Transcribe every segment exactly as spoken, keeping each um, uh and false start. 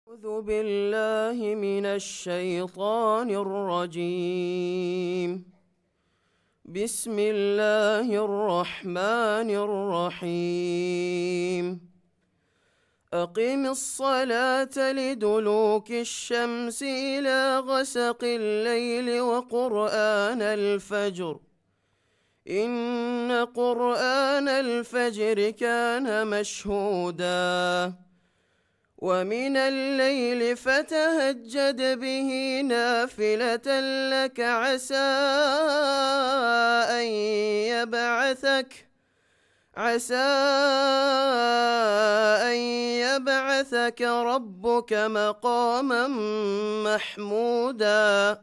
أعوذ بالله من الشيطان الرجيم. بسم الله الرحمن الرحيم. أقم الصلاة لدلوك الشمس إلى غسق الليل وقرآن الفجر. إن قرآن الفجر كان مشهودا. ومن الليل فتهجد به نافلة لك عسى أن يبعثك، عسى أن يبعثك ربك مقاما محمودا.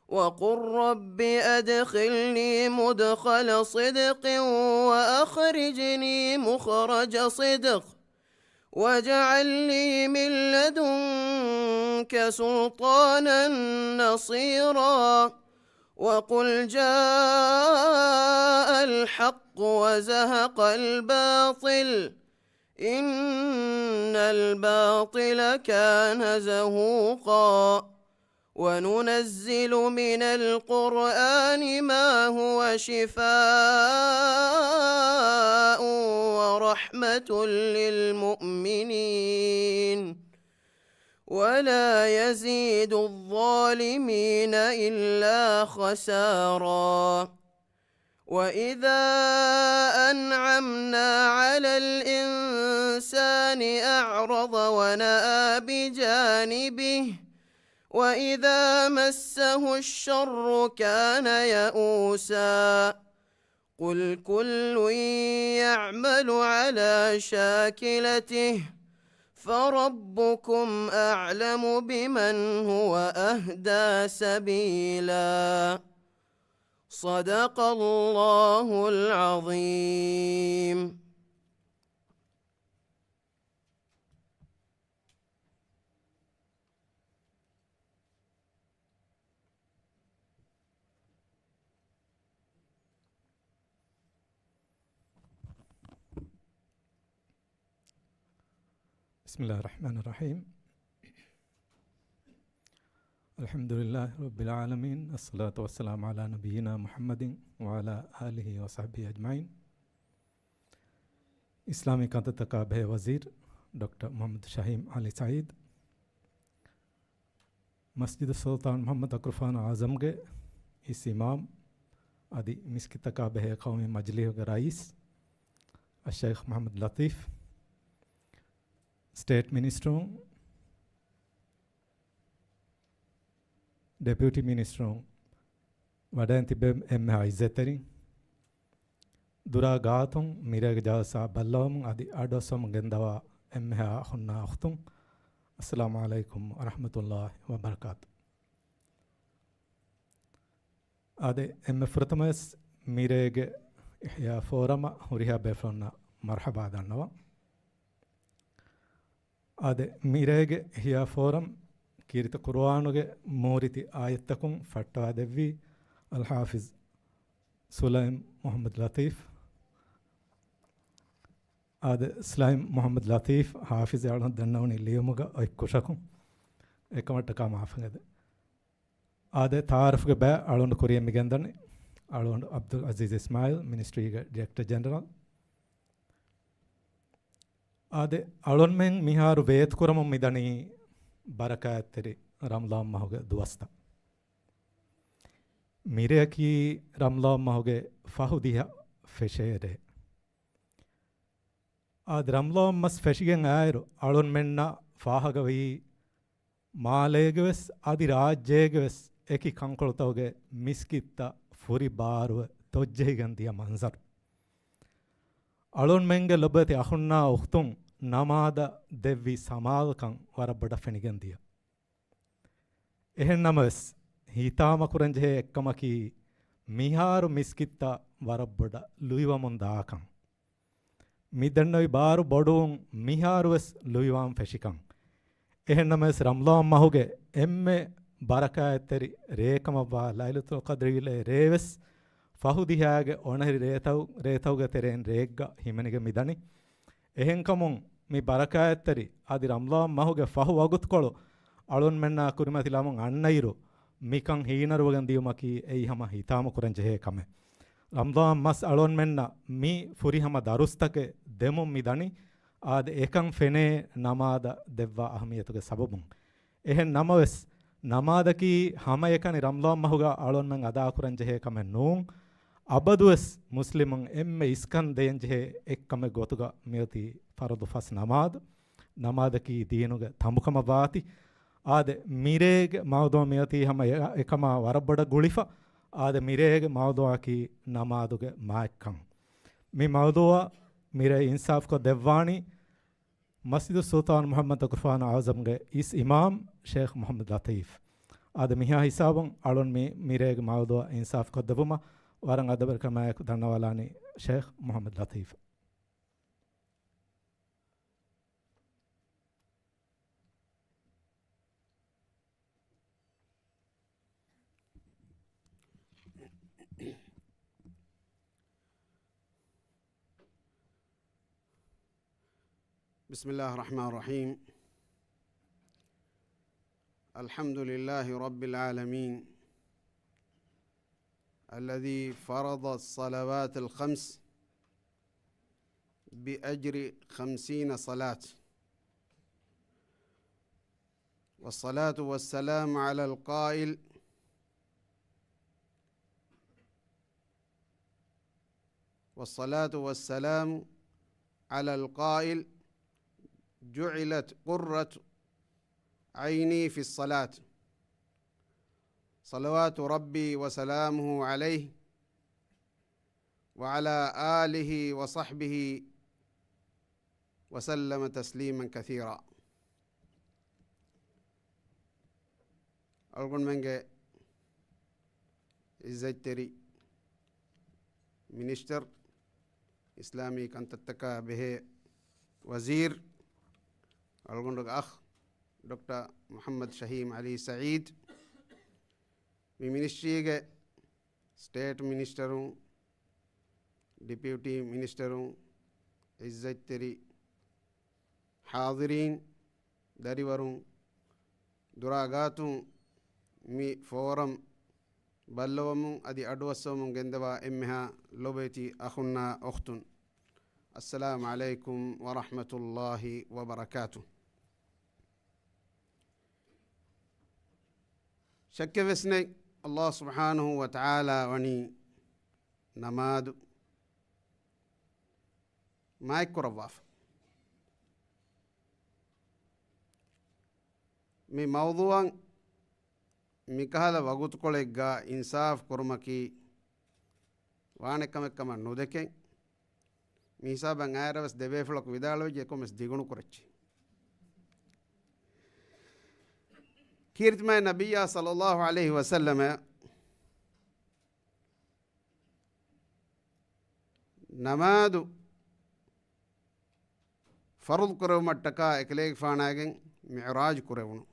وقل رب أدخلني مدخل صدق وأخرجني مخرج صدق واجعل لي من لدنك سلطانا نصيرا. وقل جاء الحق وزهق الباطل إن الباطل كان زهوقا. وننزل من القرآن ما هو شفاء ورحمة للمؤمنين ولا يزيد الظالمين إلا خسارا. وإذا أنعمنا على الإنسان أعرض ونأى بجانبه وإذا مسه الشر كان يئوسا. قل كل يعمل على شاكلته فربكم أعلم بمن هو أهدى سبيلا. صدق الله العظيم. بسم الله الرحمن الرحيم. الحمد لله رب العالمين. الصلاة والسلام على نبينا محمد وعلى آله وصحبه أجمعين. އިސްލާމީ ކަންތައްތަކާ ބެހޭ ވަޒީރު ޑޮކްޓަރ މުޙައްމަދު ޝަހީމް ޢަލީ ސަޢީދު، މަސްޖިދު ސުލްޠާން މުޙައްމަދު އަކުރުފާނު އަޢުޡަމްގެ އިސް އިމާމް، އަދި މިސްކިތްތަކާ ބެހޭ ޤައުމީ މަޖިލީހުގެ ރައީސް އައްޝައިޚް މުޙައްމަދު ލަޠީފް، ސްޓޭޓް މިނިސްޓަރުން، ޑެޕިއުޓީ މިނިސްޓަރުން، ވަޑައިން ތިބޭ އެންމެހާ ޢިއްޒަތްތެރިން، ދުރާ ގާތުން މިރޭގެ ޖަލްސާ ބައްލަވަމުން އަދި އަޑުއައްސަމުން ގެންދަވާ އެންމެހާ އަޚުންނާ އުޚްތުން، އައްސަލާމު ޢަލައިކުމް ވަރަޙްމަތުﷲ ވަބަރަކާތު. އާދެ، އެންމެ ފުރަތަމަވެސް މިރޭގެ އިޙްޔާ ފޯރަމަށް ހުރިހާ ބޭފުޅުންނަށް މަރްޙަބާ ދަންނަވަން. އާދެ، މިރޭގެ އިޙްޔާ ފޯރަމް ކީރިތި ޤުރުއާނުގެ މޫރިތި އާޔަތްތަކުން ފައްޓަވާދެއްވީ އަލްޙާފިޒް ސުލައިމް މުޙައްމަދު ލަޠީފް. އާދެ، ސުލައިމް މުޙައްމަދު ލަޠީފް ޙާފިޒް އަޅުން ދަންނަވަނީ ލިޔުމުގަ އޮތްކުށަކުން. އެކަމަށްޓަކާ މާފަށް އެދެން. އާދެ، ތަޢާރަފްގެ ބައި އަޅުން ކުރިޔަށް މިގެންދަނީ އަޅުގަނޑު ޢަބްދުލް ޢަޒީޒް އިސްމާޢީލް، މިނިސްޓްރީގެ ޑިރެކްޓަރ ޖެނެރަލް. އާދެ، އަޅުންމެން މިހާރު ވޭތުކުރަމުން މިދަނީ ބަރަކާތްތެރި ރަމަޟާން މަހުގެ ދުވަސްތައް. މިރެއަކީ ރަމަޟާން މަހުގެ ފަހު ދިހަ ފެށޭ ރޭ. އާދެ، ރަމަޟާން މަސް ފެށިގެން އައިއިރު އަޅުންމެންނަށް ފާހަގަވީ މާލޭގެވެސް އަދި ރާއްޖޭގެވެސް އެކި ކަންކޮޅުތަކުގެ މިސްކިތްތައް ފުރި ބާރުވެ ތޮއްޖެހިގެން ދިޔަ މަންޒަރު. އަޅުންމެންގެ ލޮބުވެތި އަޚުންނާ އުޚްތުން ނަމާދަށް ދެއްވި ސަމާލުކަން ވަރަށް ބޮޑަށް ފެނިގެން ދިޔަ. އެހެން ނަމަވެސް، ހިތާމަކުރަންޖެހޭ އެއްކަމަކީ، މިހާރު މިސްކިތްތައް ވަރަށް ބޮޑަށް ލުއިވަމުން ދާކަން. މި ދަންނަވި ބާރު ބޮޑުވުން މިހާރުވެސް ލުއިވާން ފެށިކަން. އެހެން ނަމަވެސް، ރަމަޟާން މަހުގެ އެންމެ ބަރަކާތްތެރި ރޭކަމަށްވާ ލައިލަތުލް ޤަދްރީގެ ރޭވެސް ފަހު ދިހާގެ އޮނަހިރި ރޭތައު-، ރޭތަކުގެ ތެރެއިން ރެއެއްގަ ހިމެނިގެން މިދަނީ. އެހެންކަމުން، މި ބަރަކާތްތެރި އަދި ރަމްޟާން މަހުގެ ފަހު ވަގުތުކޮޅު އަޅުންމެންނާ ކުރިމަތިލަމުން އަންނައިރު، މިކަން ހީނަރުވެގެން ދިޔުމަކީ އެއީ ހަމަ ހިތާމަ ކުރަން ޖެހޭ ކަމެއް. ރަމްޟާން މަސް އަޅުންމެންނަށް މި ފުރިހަމަ ދަރުސްތަކެއް ދެމުން މި ދަނީ، އާދެ، އެކަން ފެނޭ ނަމާދަށް ދެއްވާ އަހަމިއްޔަތުގެ ސަބަބުން. އެހެން ނަމަވެސް، ނަމާދަކީ ހަމައެކަނި ރަމްޟާން މަހުގަ އަޅުންމެން އަދާކުރަން ޖެހޭ ކަމެއް ނޫން. އަބަދުވެސް މުސްލިމުން އެންމެ އިސްކަން ދޭން ޖެހޭ އެއްކަމެއް ގޮތުގަ މިއޮތީ ފަރުޟު ފަސް ނަމާދު. ނަމާދަކީ ދީނުގެ ތަނބުކަމަށް ވާތީ. އާދެ، މިރޭގެ މައުޟޫޢު މިއޮތީ ހަމަ އެ-، އެކަމާ ވަރަށް ބޮޑަށް ގުޅިފަ. އާދެ، މިރޭގެ މައުޟޫޢަކީ ނަމާދުގެ މާތްކަން. މި މައުޟޫޢަށް މިރޭ އިންސާފުކޮށް ދެއްވާނީ މަސްޖިދު ސުލްޠާން މުޙައްމަދު ތަޤުވާފާނު އަޢުޒަމްގެ އިސް އިމާމް ޝޭޚް މުޙައްމަދު ލަތީފް. އާދެ، މިހާ ހިސާބުން އަޅުން މި މިރޭގެ މައުޟޫޢަށް އިންސާފުކޮށްދެއްވުމަށް ވަރަށް އަދަބެއް ކަމާއެކު ދަންނަވާލާނީ ޝޭޚް މުޙައްމަދު ލަތީފް. بسم الله الرحمن الرحيم. الحمد لله رب العالمين، الذي فرض الصلوات الخمس بأجر خمسين صلاة، والصلاة والسلام على القائل، والصلاة والسلام على القائل، جعلت قرة عيني في الصلاة، صلوات ربي وسلامه عليه وعلى آله وصحبه وسلم تسليما كثيرا. އަޅުގަނޑުމެންގެ އިއްޒަތްތެރި މިނިސްޓަރ، އިސްލާމީ ކަންތައްތަކާ ބެހޭ ވަޒީރު، އަޅުގަނޑުގެ އަޚް ޑޮކްޓަރ މުޙައްމަދު ޝަހީމް ޢަލީ ސަޢީދު، މި މިނިސްޓްރީގެ ސްޓޭޓް މިނިސްޓަރުން، ޑެޕިއުޓީ މިނިސްޓަރުން، އިއްޒަތްތެރި ޙާޟިރީން، ދަރިވަރުން، ދުރާ ގާތުން މި ފޯރަމް ބައްލަވަމުން އަދި އަޑުއައްސަވަމުން ގެންދަވާ އެންމެހާ ލޮބުވެތި އަޚުންނާ އުޚްތުން، އައްސަލާމު ޢަލައިކުމް ވަރަޙްމަތުﷲި ވަބަރަކާތު. ޝައްކެއް ވެސް ނެތް، ﷲ ސުބްޙާނަހޫ ވަތަޢާލާ ވަނީ ނަމާދު މާތްކުރައްވާފަ. މި މައުޟޫޢަށް މިކަހަލަ ވަގުތުކޮޅެއްގަ އިންސާފު ކުރުމަކީ ވާނެ ކަމެއް ކަމަށް ނުދެކެން، މި ހިސާބަށް އާއިރަށް ވެސް ދެބޭފުޅަކު ވިދާޅުވެއްޖެ، އެކަމަށް ވެސް ދިގުނުކުރައްޗޭ. ކީރިތިމާތް ނަބިއްޔާ ޞައްލައްލާހު ޢަލައިހި ވަސައްލަމަ ނަމާދު ފަރުޟު ކުރެވުމަށްޓަކާ އެކަލޭގެފާނާގެން މިޢުރާޖު ކުރެވުނު.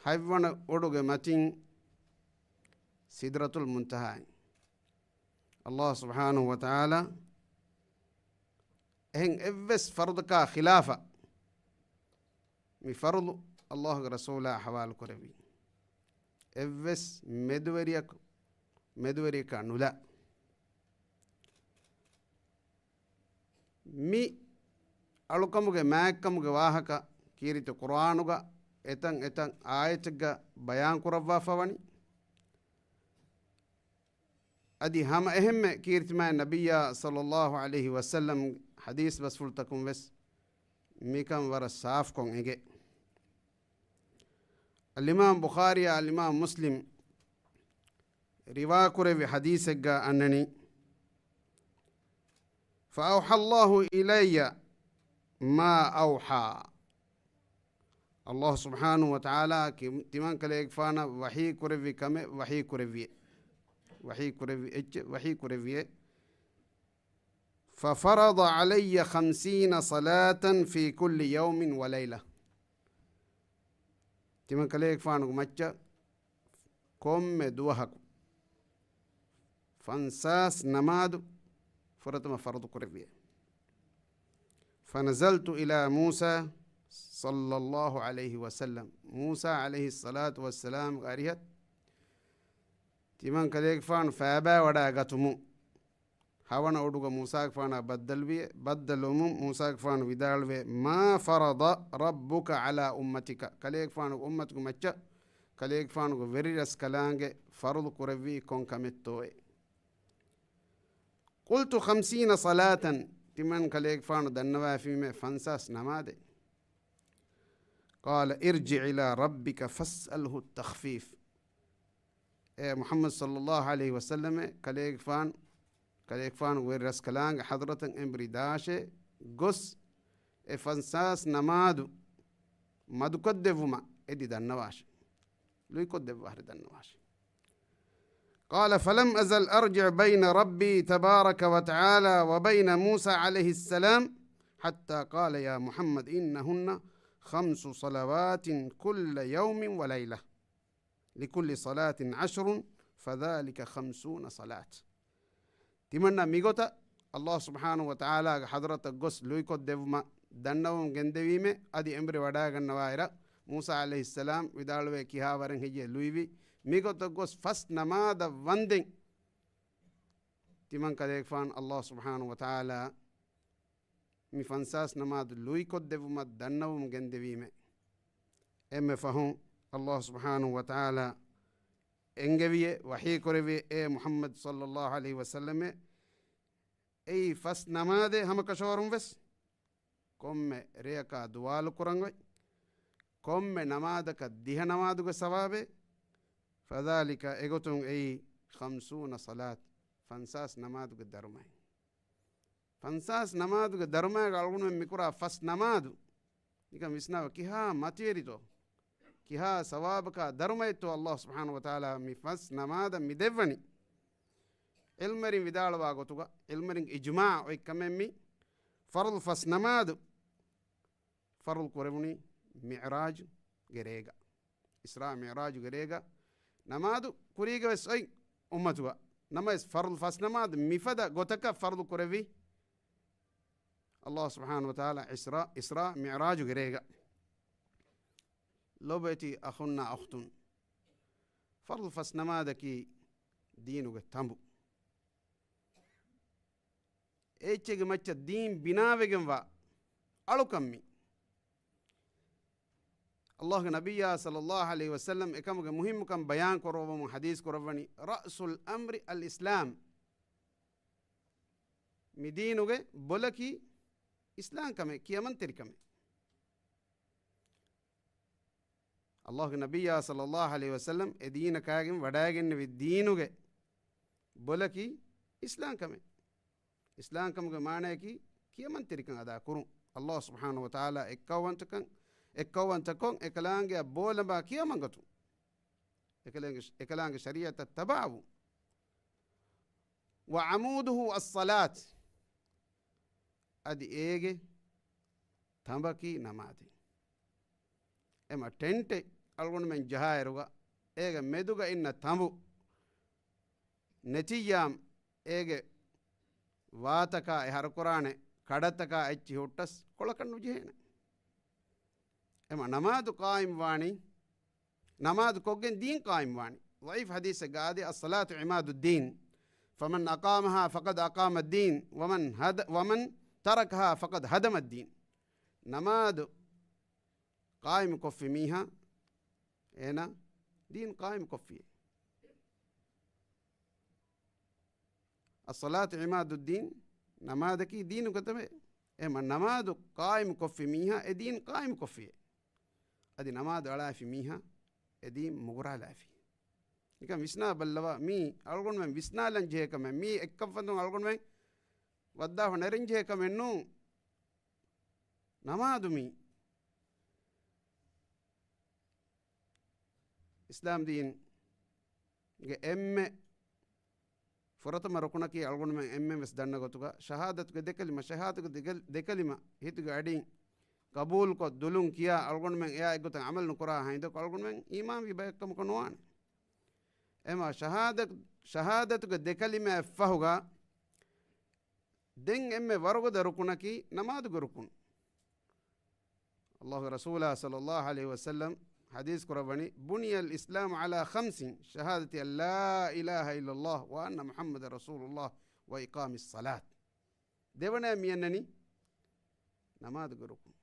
ހަތްވަނަ އުޑުގެ މަތިން ސިދްރަތުލް މުންތަހާއިން. ﷲ ސުބްޙާނަހޫ ވަތަޢާލާ އެހެން އެއްވެސް ފަރުޟަކާ ޚިލާފަށް މި ފަރުޟު ﷲގެ ރަސޫލާ ޙަވާލު ކުރެއްވި. އެއްވެސް މެދުވެރިޔަކު، މެދުވެރިޔަކާ ނުލާ. މި އަޅުކަމުގެ މާތްކަމުގެ ވާހަކަ ކީރިތި ޤުރްއާނުގަ އެތަން އެތަން އާޔަތެއްގަ ބަޔާން ކުރައްވާފަ ވަނީ. އަދި ހަމަ އެހެންމެ ކީރިތިމާތް ނަބިއްޔާ ޞައްލައްލާހު ޢަލައިހި ވަސައްލަމް ޙަދީޘް ބަސްފުޅުތަކުން ވެސް މިކަން ވަރަށް ސާފުކޮށް އެނގޭ. އަލްއިމާމް ބުޚާރީއާ އަލްއިމާމް މުސްލިމް ރިވާކުރެއްވި ޙަދީޘެއްގަ އަންނަނީ، فأوحى الله إلي ما أوحى. ﷲ ސުބްޙާނަހޫ ވަތަޢާލާ ކި-، ތިމަންކަލޭގެފާނަށް ވަޙީ ކުރެއްވި ކަމެއް ވަޙީ ކުރެއްވިއޭ. ވަޙީ ކުރެއްވި އެއްޗެއް ވަޙީ ކުރެއްވިއޭ. ففرض علي خمسين صلاة في كل يوم وليلة. ތިމަންކަލޭގެފާނުގެ މައްޗަށް ކޮންމެ ދުވަހަކު ފަންސާސް ނަމާދު ފުރަތަމަ ފަރުޟު ކުރެއްވިއޭ. فنزلت إلى موسى صلى الله عليه وسلم. މޫސާ ޢަލައިހިއްޞަލާތު ވައްސަލާމްގެ އަރިހަށް ތިމަން ކަލޭގެފާނު ފައިބާވަޑައިގަތުމުން، ހަވަނަ އުޑުގަ މޫސާގެފާނާ ބައްދަލުވި، ބައްދަލުވުމުން މޫސާގެފާނު ވިދާޅުވޭ، ما فرض ربك على أمتك، ކަލޭގެފާނުގެ އުއްމަތުގެ މައްޗަށް ކަލޭގެފާނުގެ ވެރިރަސްކަލާނގެ ފަރުޟު ކުރެއްވީ ކޮން ކަމެއްތޯއޭ؟ قلت خمسين صلاة، ތިމަން ކަލޭގެފާނު ދަންނަވާފީމޭ ފަންސާސް ނަމާދެއް. قال ارجع إلى ربك فاسأله التخفيف. އޭ މުޙައްމަދު ޞައްލައްލާހު ޢަލައިހި ވަސައްލަމެ، ކަލޭގެފާނު، ކަލޭގެފާނު ވެރިރަސްކަލާނގެ ޙަޟްރަތަށް އެނބުރި ދާށޭ ގޮސް، އެ ފަންސާސް ނަމާދު މަދުކޮށްދެއްވުމަށް އެދި ދަންނަވާށޭ. ލުއިކޮށްދެއްވާ ހަރެ ދަންނަވާށޭ. قال فلم أزل أرجع بين ربي تبارك وتعالى وبين موسى عليه السلام حتى قال يا محمد إنهن خمس صلوات كل يوم وليلة لكل صلاة عشر فذلك خمسون صلاة. ތިމަންނަ މިގޮތަށް ﷲ ސުބްޙާނަހޫ ވަތަޢާލާގެ ޙަޟްރަތަށް ގޮސް ލުއިކޮށްދެއްވުމަށް ދަންނަވަމުން ގެންދެވީމޭ، އަދި އެނބުރި ވަޑައިގަންނަވާއިރަށް، މޫސާ ޢަލައިހިއްސަލާމް ވިދާޅުވޭ، ކިހާވަރެއް ހެއްޔޭ ލުއިވީ؟ މިގޮތަށް ގޮސް ފަސް ނަމާދަށް ވަންދެން ތިމަން ކަލޭގެފާނު ﷲ ސުބްޙާނަހޫ ވަތަޢާލާ މި ފަންސާސް ނަމާދު ލުއިކޮށްދެއްވުމަށް ދަންނަވަމުން ގެންދެވީމޭ. އެންމެ ފަހުން ﷲ ސުބްޙާނަހޫ ވަތަޢާލާ އެންގެވިއޭ، ވަޙީ ކުރެވިއޭ، އޭ މުޙައްމަދު ޞައްލައްލާހު ޢަލައިހި ވަސައްލަމެ، އެއީ ފަސް ނަމާދެއް ހަމަކަށަވަރުން ވެސް، ކޮންމެ ރެޔަކާ ދުވާލު ކުރަން އޮތް، ކޮންމެ ނަމާދަކަށް ދިހަ ނަމާދުގެ ސަވާބެއް، فذلك، އެގޮތުން އެއީ، خمسون صلاة، ފަންސާސް ނަމާދުގެ ދަރުމައެއް. ފަންސާސް ނަމާދުގެ ދަރުމައިގަ އަޅުގަނޑުމެން މިކުރާ ފަސް ނަމާދު ނިކަން ވިސްނާވަ، ކިހާ މަތިވެރިތޯ، ކިހާ ސަވާބަކާ ދަރުމައެއްތޯ ﷲ ސުބްޙާނަހޫ ވަތަޢާލާ މި ފަސް ނަމާދަށް މި ދެއްވަނީ. ޢިލްމުވެރިން ވިދާޅުވާ ގޮތުގަ، ޢިލްމުވެރިންގެ އިޖްމާޢު އޮތް ކަމެއް މި ފަރުޟު ފަސް ނަމާދު ފަރުޟު ކުރެވުނީ މިޢުރާޖުގެ ރޭގަ. އިސްރާ މިޢުރާޖުގެ ރޭގަ ނަމާދު ކުރީގަ ވެސް އޮތް އުއްމަތުގަ. ނަމަވެސް ފަރުޟު ފަސް ނަމާދު މިފަދަ ގޮތަކަށް ފަރުޟު ކުރެއްވީ ﷲ ސުބްޙާނަހޫ ވަތަޢާލާ އިސްރާ، އިސްރާ މިޢުރާޖުގެ ރޭގަ. ލޮބުވެތި އަޚުންނާ އުޚްތުން، ފަރުޟު ފަސް ނަމާދަކީ ދީނުގެ ތަނބު. އެއްޗެއްގެ މައްޗަށް ދީން ބިނާވެގެންވާ އަޅުކަން މި. ﷲގެ ނަބިއްޔާ ޞައްލައްލާހު ޢަލައިހި ވަސައްލަމް އެކަމުގެ މުހިއްމުކަން ބަޔާން ކުރައްވަމުން ޙަދީޘް ކުރައްވަނީ، رأس الأمر الإسلام، މި ދީނުގެ ބޮލަކީ އިސްލާމްކަމެއް، ކިޔަމަންތެރިކަމެއް. ﷲގެ ނަބިއްޔާ ޞައްލައްލާހު ޢަލައިހި ވަސައްލަމް އެ ދީނަކާގެން ވަޑައިގެންނެވި ދީނުގެ ބޮލަކީ އިސްލާމްކަމެއް. އިސްލާމްކަމުގެ މާނަޔަކީ ކިޔަމަންތެރިކަން އަދާކުރުން. ﷲ ސުބްޙާނަހޫ ވަތަޢާލާ އެއްކައުވަންތަކަން، އެއްކައުވަންތަކޮށް އެކަލާނގެއަށް ބޯލަނބާ ކިޔަމަންގަތުން. އެކަލާނގެ، އެކަލާނގެ ޝަރީޢަތަށް ތަބާވުން. وعموده الصلاة، އަދި އޭގެ ތަނބަކީ ނަމާދެއް. އެމަ ޓެންޓެއް އަޅުގަނޑުމެން ޖަހާއިރުގަ އޭގެ މެދުގަ އިންނަ ތަނބު ނެތިއްޔާމް އޭގެ ވާތަކާ އެ ހަރުކުރާނެ ކަޑަތަކާ އެއްޗިހި ހުއްޓަސް ކޮޅަކަށް ނުޖެހޭނެ. އެމަ ނަމާދު ޤާއިމް ވާނީ، ނަމާދު ކޮށްގެން ދީން ޤާއިމް ވާނީ. ޟަޢީފް ޙަދީޘެއްގަ އާދޭ، الصلاة عماد الدين، فمن أقامها فقد أقام الدين، ومن هد-، ومن تركها فقد هدم الدين. ނަމާދު ޤާއިމު ކޮށްފި މީހާ، އޭނާ ދީން ޤާއިމު ކޮށްފިއޭ. الصلاة عماد الدين، ނަމާދަކީ ދީނުގެ ތަނބެއް. އެހެންމަ ނަމާދު ޤާއިމު ކޮށްފި މީހާ އެ ދީން ޤާއިމު ކޮށްފިއޭ. އަދި ނަމާދު އަޅާފި މީހާ އެ ދީން މުގުރާލާފި. ނިކަން ވިސްނާ ބައްލަވާ، މީ އަޅުގަނޑުމެން ވިސްނާލަން ޖެހޭ ކަމެއް، މީ އެއްކަންފަދަ އަޅުގަނޑުމެން ވައްދާފަ ނެރެން ޖެހޭ ކަމެއް ނޫން. ނަމާދު މީ އިސްލާމް ދީންގެ އެންމެ ފުރަތަމަ ރުކުނަކީ އަޅުގަނޑުމެން އެންމެން ވެސް ދަންނަ ގޮތުގަ ޝަހާދަތުގެ ދެކަލިމަ، ޝަހާދަތުގެ ދެކަ-، ދެކަލިމަ ހިތުގެ އަޑިން ޤަބޫލުކޮށް ދުލުން ކިޔާ އަޅުގަނޑުމެން އެއާ އެއްގޮތަށް ޢަމަލު ނުކުރާ ހައިނދަކު އަޅުގަނޑުމެން އީމާންވި ބަޔަކަށް ކަމަކަށް ނުވާނެ. އެމާ ޝަހާދަ-، ޝަހާދަތުގެ ދެކަލިމައަށް ފަހުގަ ދެން އެންމެ ވަރުގަދަ ރުކުނަކީ ނަމާދުގެ ރުކުން. އަލްލާހުގެ ރަސޫލާ ޞައްލައްލާހު ޢަލައިހި ވަސައްލަމް ޙަދީޘް ކުރައްވަނީ، بني الإسلام على خمس، شهادة أن لا إله إلا الله وأن محمدا رسول الله وإقام الصلاة. ދެވަނަ މިއަންނަނީ ނަމާދުގެ ރުކުން.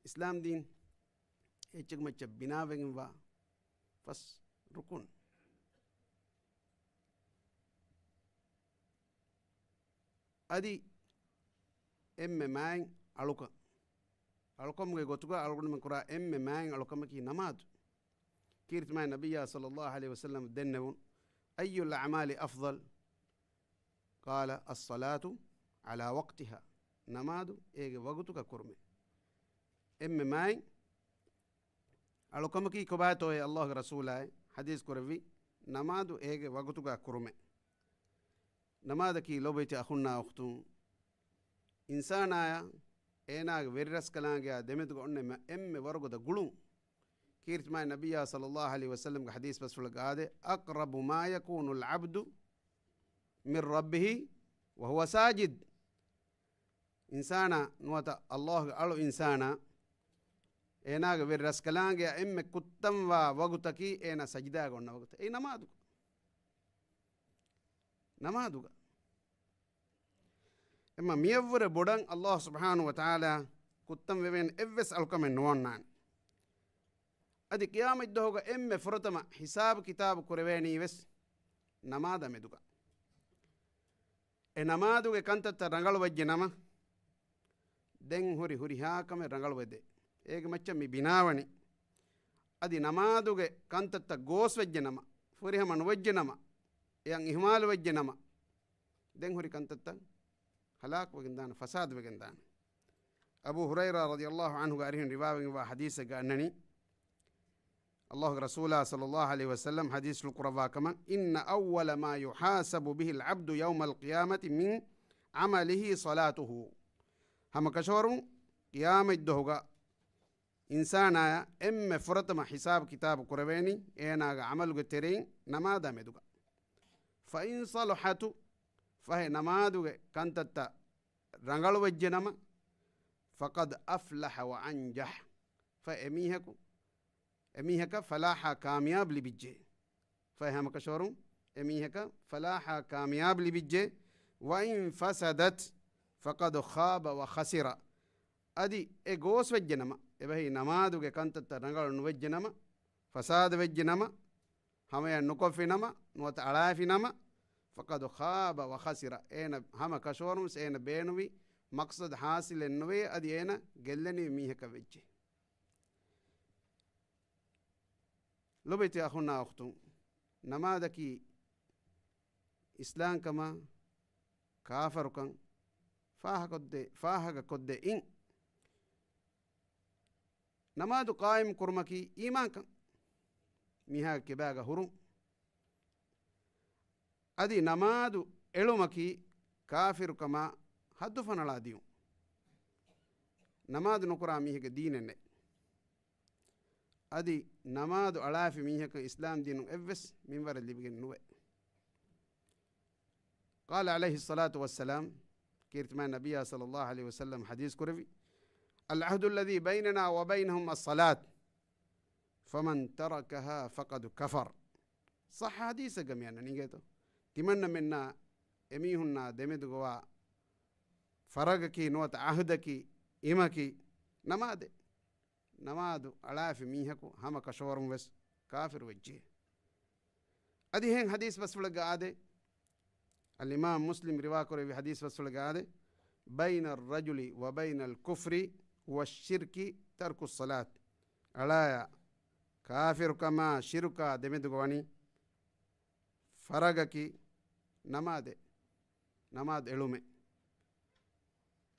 އިސްލާމް ދީން އެއްޗެއް މައްޗަށް ބިނާވެގެންވާ ފަސް ރުކުން. އަދި އެންމެ މާތް އަޅުކަން، އަޅުކަމުގެ ގޮތުގަ އަޅުގަނޑުމެން ކުރާ އެންމެ މާތް އަޅުކަމަކީ ނަމާދު. ކީރިތި މާތް ނަބިއްޔާ ޞައްލައްލާހު ޢަލައިހި ވަސައްލަމަ ދެންނެވުނު، أي الأعمال أفضل؟ قال الصلاة على وقتها، ނަމާދު އޭގެ ވަގުތުގަ ކުރުމޭ. އެންމެ މާތް އަޅުކަމަކީ ކޮބާތޯއޭ؟ އަލްލާހުގެ ރަސޫލާއި ޙަދީޘް ކުރެއްވި، ނަމާދު އޭގެ ވަގުތުގަ ކުރުމޭ. ނަމާދަކީ ލޯބިވެތި އަޚުންނާ އުޚްތުން، އިންސާނާޔާ އޭނާގެ ވެރިރަސްކަލާނގެއާ ދެމެދުގަ އޮންނަ އެންމެ، އެންމެ ވަރުގަދަ ގުޅުން. ކީރިތި މާތް ނަބިއްޔާ ޞައްލައްލާހު ޢަލައިހި ވަސައްލަމްގެ ޙަދީޘް ބަސްފުޅެއްގަ އާދޭ، أقرب ما يكون العبد من ربه وهو ساجد. އިންސާނާ ނުވަތަ އަލްލާހުގެ އަޅު އިންސާނާ އޭނާގެ ވެރި ރަސްކަލާނގެއާ އެންމެ ކުއްތަންވާ ވަގުތަކީ އޭނާ ސަޖިދާގަ އޮންނަ ވަގުތު. އެއީ ނަމާދު. ނަމާދުގަ. އެމަ މިޔަށްވުރެ ބޮޑަށް އަލްލާހު ސުބްޙާނަހު ވަތަޢާލާ ކުއްތަން ވެވޭނެ އެއްވެސް އަޅުކަމެއް ނުވަންނާނެ. އަދި ޤިޔާމަތްދުވަހުގަ އެންމެ ފުރަތަމަ ހިސާބު ކިތާބު ކުރެވޭނީ ވެސް ނަމާދާ މެދުގަ. އެ ނަމާދުގެ ކަންތައްތައް ރަނގަޅުވެއްޖެ ނަމަ، ދެން ހުރި ހުރިހާ ކަމެއް ރަނގަޅުވެދޭ. އޭގެ މައްޗަށް މި ބިނާވަނީ. އަދި ނަމާދުގެ ކަންތައްތައް ގޯސްވެއްޖެ ނަމަ، ފުރިހަމަ ނުވެއްޖެ ނަމަ، އެއަށް އިހުމާލުވެއްޖެ ނަމަ، ދެން ހުރި ކަންތައްތައް ހަލާކުވެގެންދާނެ، ފަސާދަވެގެންދާނެ. އަބޫ ހުރައިރާ ރަޟިޔައްލާހު ޢަންހުގެ އަރިހުން ރިވާވެގެންވާ ޙަދީޘެއްގަ އަންނަނީ، އަލްލާހުގެ ރަސޫލާ ޞައްލައްލާހު ޢަލައިހި ވަސައްލަމް ޙަދީޘްފުޅު ކުރައްވާ ކަމަށް، إن أول ما يحاسب به العبد يوم القيامة من عمله صلاته. ހަމަކަށަވަރުން ޤިޔާމަތްދުވަހުގަ އިންސާނާޔަށް އެންމެ ފުރަތަމަ ހިސާބު ކިތާބު ކުރެވޭނީ އޭނާގެ ޢަމަލުގެ ތެރެއިން ނަމާދާ މެދުގަ. فإن صلحت، ފަހެ ނަމާދުގެ ކަންތައްތައް ރަނގަޅުވެއްޖެ ނަމަ، فقد أفلح وأنجح، ފަހެ އެމީހަކު، އެމީހަކަށް ފަލާޙާ ކާމިޔާބު ލިބިއްޖެ. ފަހެ ހަމަކަށަވަރުން އެމީހަކަށް ފަލާޙާ ކާމިޔާބު ލިބިއްޖެ. وإن فسدت فقد خاب وخسر. އަދި އެ ގޯސްވެއްޖެ ނަމަ، އެބަހީ ނަމާދުގެ ކަންތައްތައް ރަނގަޅު ނުވެއްޖެ ނަމަ، ފަސާދަވެއްޖެ ނަމަ، ހަމަޔަށް ނުކޮށްފި ނަމަ، ނުވަތަ އަޅާފި ނަމަ، فقد خاب وخسر، އޭނަ ހަމަ ކަށަވަރުން ވެސް އޭނަ ބޭނުވި މަޤްޞަދު ޙާޞިލެއް ނުވޭ، އަދި އޭނަ ގެއްލެނީ މީހަކަށް ވެއްޖެ. ލޮބެތި އަޚުންނާ އުޚްތުން، ނަމާދަކީ އިސްލާމްކަމާ ކާފަރުކަން ފާހަގަކޮށްދޭ، ފާހަގަކޮށްދޭ އިން. ނަމާދު ޤާއިމް ކުރުމަކީ އީމާންކަން، މީހާގެ ކިބާގަ ހުރުން. އަދި ނަމާދު އެޅުމަކީ ކާފިރުކަމާ ހައްދު ފަނަޅާ ދިޔުން. ނަމާދު ނުކުރާ މީހެއްގެ ދީނެއް ނެތް. އަދި ނަމާދު އަޅާފި މީހަކަށް އިސްލާމް ދީނުން އެއްވެސް މިންވަރެއް ލިބިގެން ނުވޭ. قال عليه الصلاة والسلام، ކީރިތި މާތް ނަބިއްޔާ ޞައްލައްލާހު ޢަލައިހި ވަސައްލަމް ޙަދީޘް ކުރެއްވި، العهد الذي بيننا وبينهم الصلاة فمن تركها فقد كفر. ޞައްޙަ ޙަދީޘެއްގަ މި އަންނަނީ އިނގޭތޯ؟ ތިމަންނަމެންނާ އެމީހުންނާ ދެމެދުގަވާ ފަރަގަކީ ނުވަތަ ޢަހުދަކީ، އިމަކީ ނަމާދޭ. ނަމާދު އަޅާފި މީހަކު ހަމަ ކަށަވަރުން ވެސް ކާފިރު ވެއްޖެ. އަދި އެހެން ޙަދީޘް ބަސްފުޅެއްގަ އާދޭ، އަލްއިމާމް މުސްލިމް ރިވާކުރެއްވި ޙަދީޘް ބަސްފުޅެއްގަ އާދޭ، بين الرجل وبين الكفر والشرك ترك الصلاة. އަޅާޔާ ކާފިރުކަމާ ޝިރުކާ ދެމެދުގަ ވަނީ ފަރަގަކީ ނަމާދެއް، ނަމާދު އެޅުމެއް.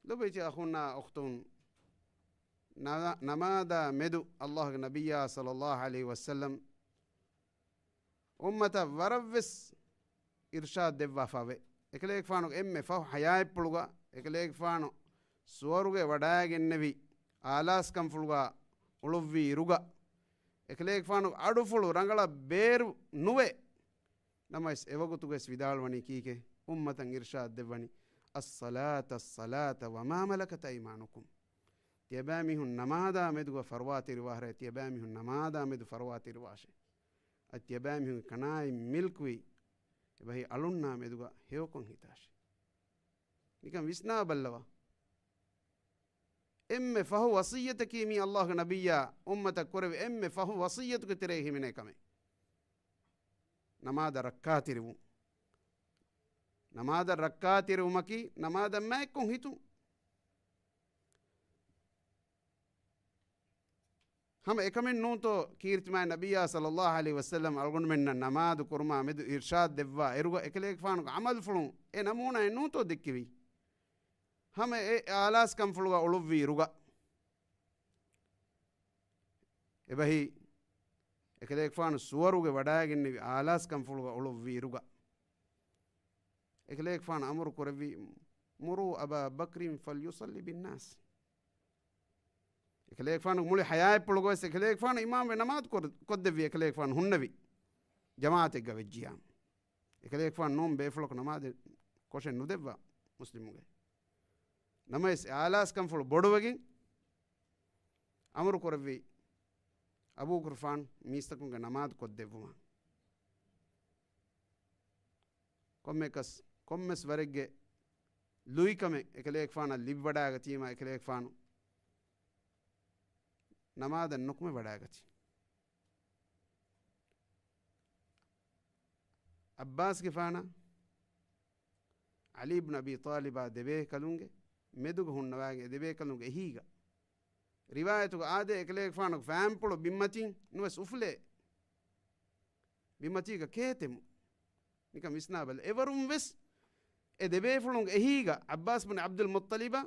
ލޮބުވެތި އަޚުންނާ އުޚްތުން، ނަ-، ނަމާދާ މެދު އައްލާހުގެ ނަބިއްޔާ ޞައްލައްލާހު ޢަލައިހި ވަސައްލަމް އުއްމަތަށް ވަރަށްވެސް އިރްޝާދު ދެއްވާފަވޭ. އެކަލޭގެފާނުގެ އެންމެ ފަހު ޙަޔާތްޕުޅުގަ، އެކަލޭގެފާނު ސުވަރުގެ ވަޑައިގެންނެވި އާލާސްކަންފުޅުގަ އުޅުއްވި އިރުގަ، އެކަލޭގެފާނުގެ އަޑުފުޅު ރަނގަޅަށް ބޭރު ނުވޭ. ނަމަވެސް އެވަގުތުގަވެސް ވިދާޅުވަނީ ކީކޭ؟ އުއްމަތަށް އިރްޝާދު ދެއްވަނީ. الصلاة الصلاة وما ملكت أيمانكم. ތިޔަބައިމީހުން ނަމާދާ މެދުގަ ފަރުވާތެރިވާހަރައޭ، ތިޔަބައިމީހުން ނަމާދާ މެދު ފަރުވާތެރިވާށޭ. އަދި ތިޔަބައިމީހުން ކަނާއިން މިލްކުވި އެބަހީ އަޅުންނާ މެދުގަ ހެޔޮކޮށް ހިތާށޭ. ނިކަން ވިސްނާބައްލަވާ. އެންމެ ފަހު ވަޞިއްޔަތަކީ މީ އައްލާހުގެ ނަބިއްޔާ އުއްމަތަށް ކުރެވި އެންމެ ފަހު ވަޞިއްޔަތުގެ ތެރޭގަ ހިމެނޭ ކަމެއް. ނަމާދަށް ރައްކާތެރިވުން. ނަމާދަށް ރައްކާތެރިވުމަކީ ނަމާދަށް މާތްކޮށް ހިތުން. ހަމަ އެކަމެއް ނޫންތޯ ކީރިތިމާ ނަބިއްޔާ ޞައްލައްލާހު ޢަލައިހި ވަސައްލަމް އަޅުގަނޑުމެންނަށް ނަމާދު ކުރުމާ މެދު އިރްޝާދް ދެއްވާ އިރުގަ އެކަލޭގެފާނުގެ ޢަމަލުފުޅުން އެ ނަމޫނާއެއް ނޫންތޯ ދެއްކެވީ؟ ހަމަ އެ އާލާސްކަންފުޅުގަ އުޅުއްވި އިރުގަ އެބަހީ އެކަލޭގެފާނު ސުވަރުގެ ވަޑައިގެންނެވި އާލާސްކަންފުޅުގަ އުޅުއްވި އިރުގަ އެކަލޭގެފާނު އަމުރު ކުރެއްވީ، "مروا أبا بكر فليصل بالناس." އެކަލޭގެފާނު މުޅި ޙަޔާތްޕުޅުގަވެސް އެކަލޭގެފާނު އިމާމްވެ ނަމާދު ކޮށް-، ކޮށްދެއްވި އެކަލޭގެފާނު ހުންނެވި ޖަމާޢަތެއްގަ ވެއްޖިޔާ. އެކަލޭގެފާނު ނޫން ބޭފުޅަކު ނަމާދެއް ކޮށެއް ނުދެއްވާ މުސްލިމުގެ. ނަމަވެސް އެ އާލާސްކަންފުޅު ބޮޑުވެގެން އަމުރު ކުރެއްވި އަބޫބަކުރުފާން މީސްތަކުންގެ ނަމާދު ކޮށްދެއްވުމަށް. ކޮންމެކަސް، ކޮންމެސް ވަރެއްގެ ލުއިކަމެއް އެކަލޭގެފާނަށް ލިބިވަޑައިގަތީމާ އެކަލޭގެފާނު ނަމާދަށް ނުކުމެވަޑައިގަތީ. ޢައްބާސްގެފާނާ ޢަލީ ބިން އަބީ ޠާލިބާ ދެބޭކަލުންގެ މެދުގަ ހުންނަވާގެން އެ ދެބޭކަލުންގެ އެހީގަ. ރިވާޔަތުގަ އާދޭ އެކަލޭގެފާނުގެ ފައިންޕުޅު ބިންމަތީން ނުވެސް އުފުލޭ. ބިންމަތީގަ ކޭތެމު. ނިކަން ވިސްނާބަލަ. އެވަރުން ވެސް އެ ދެބޭފުޅުންގެ އެހީގަ ޢައްބާސް ބިން ޢަބްދުލް މުއްޠަލިބާ،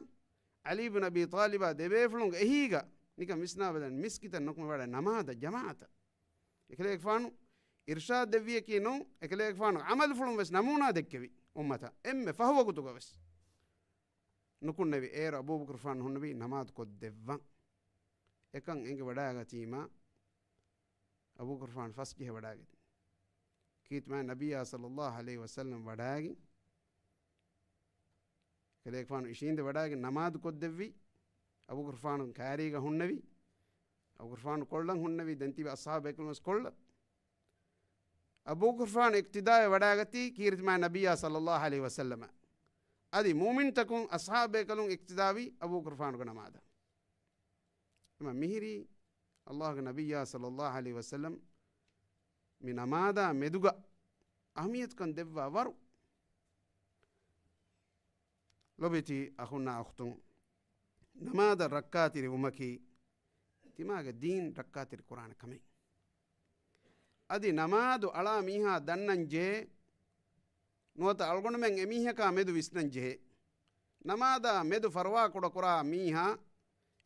ޢަލީ ބިން އަބީ ޠާލިބާ ދެބޭފުޅުންގެ އެހީގަ ނިކަން ވިސްނާބަލަން މިސްކިތަށް ނުކުމެވަޑަ ނަމާދަށް ޖަމާޢަތަށް. އެކަލޭގެފާނު އިރްޝާދް ދެއްވިޔަކީ ނޫން، އެކަލޭގެފާނު ޢަމަލުފުޅުން ވެސް ނަމޫނާ ދެއްކެވި އުއްމަތަށް އެންމެ ފަހު ވަގުތުގަ ވެސް. ނުކުންނެވި. އޭރު އަބޫބަކުރުފާނު ހުންނެވީ ނަމާދު ކޮށްދެއްވަން. އެކަން އެނގި ވަޑައިގަތީމާ އަބޫބަކުރުފާނު ފަސް ޖެހި ވަޑައިގަތީ. ކީރިތިމާ ނަބިއްޔާ ޞައްލައްލާހު ޢަލައިހި ވަސައްލަމް ވަޑައިގެން އެކަލޭގެފާނު އިށީނދެ ވަޑައިގެން ނަމާދު ކޮށްދެއްވި. އަބޫބަކުރުފާނު ކައިރީގަ ހުންނެވި. އަބޫބަކުރުފާނު ކޮޅަށް ހުންނެވި. ދެން ތިބި އަޞްޙާބު ބޭކަލުން ވެސް ކޮޅަށް. އަބޫބަކުރުފާނު އިޤްތިދާވެ ވަޑައިގަތީ ކީރިތިމާ ނަބިއްޔާ ޞައްލައްލާހު ޢަލައިހި ވަސައްލަމަށް. އަދި މުއުމިންތަކުން އަޞްޙާބު ބޭކަލުން އިޤްތިދާވީ އަބޫބަކުރުފާނުގެ ނަމާދަށް. އެމަ މިހިރީ އައްލާހުގެ ނަބިއްޔާ ޞައްލައްލާހު ޢަލައިހި ވަސައްލަމް މި ނަމާދާ މެދުގަ އަހަމިއްޔަތުކަން ދެއްވާ ވަރު. ލޮބުވެތި އަޚުންނާ އުޚްތުން، ނަމާދަށް ރައްކާތެރިވުމަކީ ތިމާގެ ދީން ރައްކާތެރި ކުރާނެ ކަމެއް. އަދި ނަމާދު އަޅާ މީހާ ދަންނަން ޖެހޭ، ނުވަތަ އަޅުގަނޑުމެން އެމީހަކާ މެދު ވިސްނަން ޖެހޭ. ނަމާދާ މެދު ފަރުވާ ކުޑަކުރާ މީހާ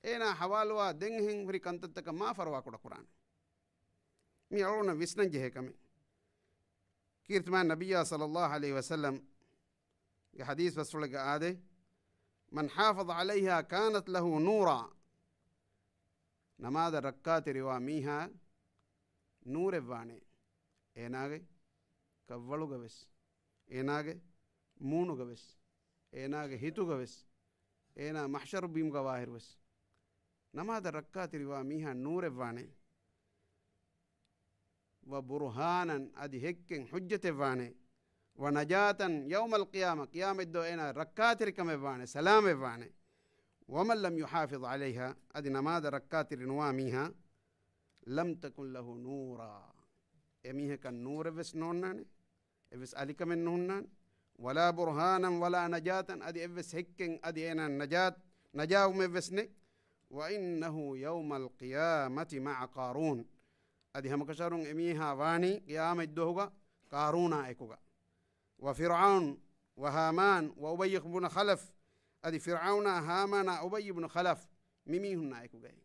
އޭނާ ހަވާލުވާ ދެން އެހެން ހުރި ކަންތައްތަކަށް މާ ފަރުވާ ކުޑަކުރާނެ. މީ އަޅުގަނޑަށް ވިސްނަން ޖެހޭ ކަމެއް. ކީރިތިމާ ނަބިއްޔާ ޞައްލައްލާހު ޢަލައިހި ވަސައްލަމްގެ ޙަދީޘް ބަސްފުޅެއްގަ އާދޭ، "من حافظ عليها كانت له نورا." ނަމާދަށް ރައްކާތެރިވާ މީހާ ނޫރެއްވާނެ. އޭނާގެ ކަށްވަޅުގަ ވެސް، އޭނާގެ މޫނުގަ ވެސް، އޭނާގެ ހިތުގަ ވެސް، އޭނާ މަޙްޝަރު ބީމުގަ ވާހިރު ވެސް. ނަމާދަށް ރައްކާތެރިވާ މީހާ ނޫރެއްވާނެ. وبرهانا، އަދި ހެއްކެއް ޙުއްޖަތެއްވާނެ. ونجاة يوم القيامة، ޤިޔާމަތްދުވަހު އޭނާ ރައްކާތެރިކަމެއްވާނެ، ސަލާމަތްވާނެ. ومن لم يحافظ عليها، އަދި ނަމާދަށް ރައްކާތެރި ނުވާ މީހާ، لم تكن له نورا، އެމީހަކަށް ނޫރެއްވެސް ނޯންނާނެ. އެއްވެސް އަލިކަމެއް ނުހުންނާނެ. ولا برهانا ولا نجاة، އަދި އެއްވެސް ހެއްކެއް އަދި އޭނާ ނަޖާތް، ނަޖާވުމެއްވެސް ނެތް. وإنه يوم القيامة مع قارون، އަދި ހަމަކަށަވަރުން އެމީހާ ވާނީ ޤިޔާމަތްދުވަހުގަ ޤާރޫނާ އެކުގަ. وفرعون وهامان وأبي بن خلف، އަދި ފިރްޢައުނާ، ހާމާނާ، އުބައްޔު ބުނު ޚަލަފް، މިމީހުންނާ އެކުގައި.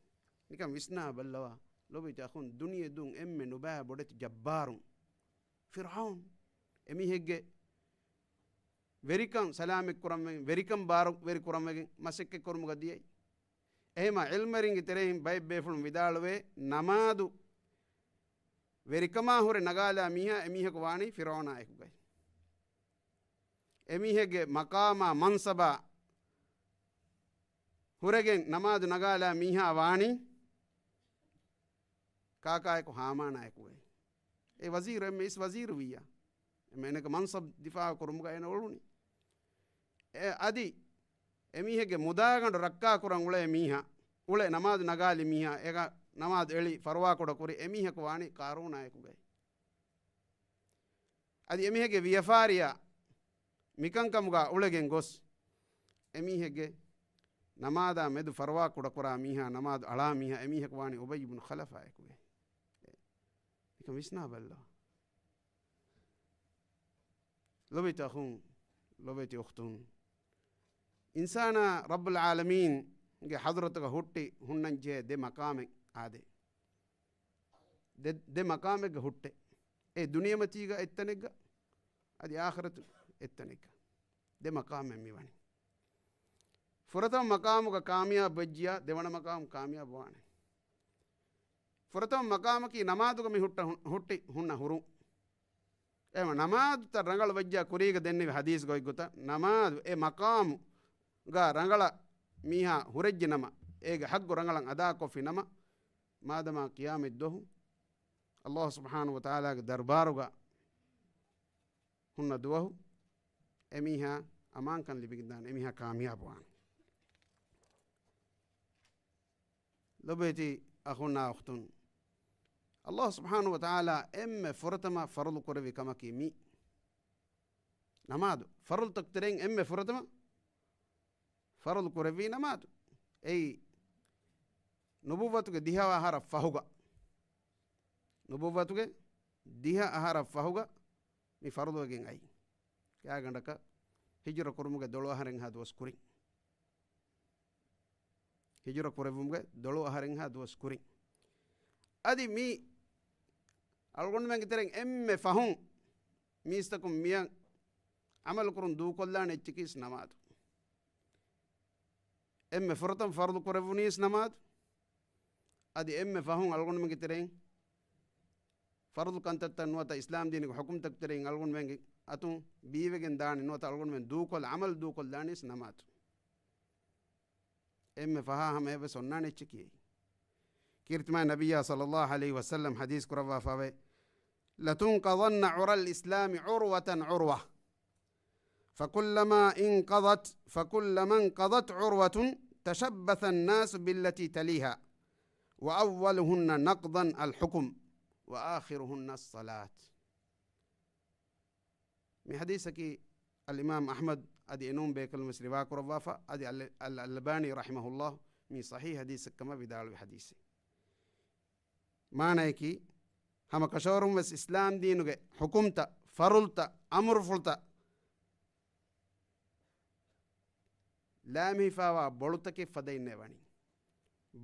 ނިކަން ވިސްނާ ބައްލަވާ، ލޮބުވެތި އަޚުން، ދުނިޔެ ދުން އެންމެ ނުބައި ބޮޑެތި ޖައްބާރުން. ފިރްޢައުން އެމީހެއްގެ ވެރިކަން ސަލާމަތް ކުރަންވެގެން، ވެރިކަން ބާރުވެރި ކުރަންވެގެން މަސައްކަތް ކުރުމުގަ ދިޔައީ. އެހެމާ ޢިލްމުވެރިންގެ ތެރެއިން ބައެއް ބޭފުޅުން ވިދާޅުވޭ، ނަމާދު ވެރިކަމާ ހުރެ ނަގާލާ މީހާ އެމީހަކު ވާނީ ފިރްޢައުނާ އެކުގައި. އެމީހެއްގެ މަޤާމާ މަންސަބާ ހުރެގެން ނަމާދު ނަގާލާ މީހާ ވާނީ ކާކާއެކު؟ ހާމާނާއެކުގައި. އެ ވަޒީރު އެންމެ އިސް ވަޒީރު ވިއްޔާ. އެންމެ އޭނަގެ މަންސަބް ދިފާޢު ކުރުމުގަ އޭނަ އުޅުނީ. އެ އަދި އެމީހެއްގެ މުދާގަނޑު ރައްކާކުރަން އުޅޭ މީހާ، އުޅޭ ނަމާދު ނަގާލި މީހާ، އޭގަ ނަމާދު އެޅި ފަރުވާކުޑަ ކުރި އެމީހަކު ވާނީ ޤާރޫނާއެކުގައި. އަދި އެމީހެއްގެ ވިޔަފާރިޔާ މިކަންކަމުގަ އުޅެގެން ގޮސް، އެމީހެއްގެ ނަމާދާ މެދު ފަރުވާ ކުޑަކުރާ މީހާ، ނަމާދު އަޅާ މީހާ، އެމީހަކު ވާނީ އުބައްޔު ބުނު ޚަލަފާއެކުގައި. ނިކަން ވިސްނާބަލަ. ލޮބެތި އަޚުން، ލޮބެތި އުޚްތުން، އިންސާނާ ރައްބުލް ޢާލަމީންގެ ޙަޟްރަތުގަ ހުއްޓި ހުންނަންޖެހޭ ދެ މަޤާމެއް އާދޭ. ދެ، ދެ މަޤާމެއްގަ ހުއްޓޭ. އެ ދުނިޔެމަތީގަ އެއްތަނެއްގަ، އަދި އާޚިރަތު އެއްތަނެއްގަ. ދެ މަޤާމެއް މިވަނީ. ފުރަތަމަ މަޤާމުގަ ކާމިޔާބު ވެއްޖިޔާ، ދެވަނަ މަޤާމު ކާމިޔާބު ވާނެ. ފުރަތަމަ މަޤާމަކީ ނަމާދުގަ މި ހުއްޓަ ހު، ހުއްޓި ހުންނަ ހުރުން. އެހެން ނަމާދުތައް ރަނގަޅު ވެއްޖާ، ކުރީގަ ދެންނެވި ޙަދީޘްގަ އޮތްގޮތަށް، ނަމާދު އެ މަޤާމުގަ ރަނގަޅަށް މީހާ ހުރެއްޖެ ނަމަ، އޭގެ ޙައްޤު ރަނގަޅަށް އަދާކޮށްފި ނަމަ، މާދަމާ ޤިޔާމަތް ދުވަހު ﷲ ސުބްޙާނަހޫ ވަތަޢާލާގެ ދަރުބާރުގަ ހުންނަ ދުވަހު އެމީހާ އަމާންކަން ލިބިގެންދާނެ، އެމީހާ ކާމިޔާބުވާނެ. ލޮބުވެތި އަޚުންނާ އުޚްތުން، ﷲ ސުބްޙާނަހޫ ވަތަޢާލާ އެންމެ ފުރަތަމަ ފަރުޟު ކުރެއްވި ކަމަކީ މި ނަމާދު. ފަރުޟުތަކު ތެރެއިން އެންމެ ފުރަތަމަ ފަރުޟު ކުރެއްވީ ނަމާދު. އެއީ ނުބުއްވަތުގެ ދިހަ އަހަރަށް ފަހުގަ، ނުބުއްވަތުގެ ދިހަ އަހަރަށް ފަހުގަ މި ފަރުޟުވެގެން އައީ. ގާތްގަނޑަކަށް ހިޖުރަ ކުރުމުގެ ދޮޅު އަހަރެއްހާ ދުވަސް ކުރިން. ހިޖުރަ ކުރެއްވުމުގެ ދޮޅު އަހަރެއްހާ ދުވަސް ކުރިން. އަދި މި އަޅުގަނޑުމެންގެ ތެރެއިން އެންމެ ފަހުން މީސްތަކުން މިއަށް ޢަމަލު ކުރުން ދޫކޮށްލާނެ އެއްޗަކީސް ނަމާދު. އެންމެ ފުރަތަމަ ފަރުޟު ކުރެއްވުނީސް ނަމާދު. އަދި އެންމެ ފަހުން އަޅުގަނޑުމެންގެ ތެރެއިން ފަރުޟު ކަންތައްތައް ނުވަތަ އިސްލާމް ދީނުގެ ޙުކުމްތަކުގެ ތެރެއިން އަޅުގަނޑުމެންގެ އަތުން ބީވެގެން ދާނެ ނުވަތަ އަޅުގަނޑުމެން ދޫކޮށްލާ ޢަމަލު ދޫކޮށްލާނީސް ނަމާދު. އެންމެ ފަހާ ހަމަ އެއްވެސް އޮންނާނެ އެއްޗަކީ. ކީރިތިމާ ނަބިއްޔާ ޞައްލައްލާހު ޢަލައިހި ވަސައްލަމް ޙަދީޘް ކުރައްވާފަވޭ، لتنقضن عرى الإسلام عروة عروة، فكلما انقضت، فكلما انقضت عروة تشبث الناس بالتي تليها، وأولهن نقضا الحكم، وآخرهن الصلاة. މި ޙަދީޘަކީ އަލްއިމާމް އަޙްމަދު އަދި އެނޫން ބޭކަލުން ވެސް ރިވާ ކުރައްވާފަ، އަދި އަލް، އަލް، އަލްއަލްބާނީ ރަޙިމަހުﷲ މީ ޞަޙީޙު ޙަދީޘެއްކަމަށް ވިދާޅުވި ޙަދީޘެއް. މާނަޔަކީ، ހަމަ ކަށަވަރުން ވެސް އިސްލާމް ދީނުގެ ޙުކުމްތައް، ފަރުޟުތައް، އަމުރުފުޅުތައް ލާމެހިފާވާ ބޮޅުތަކެއް ފަދައިންނޭ ވަނީ.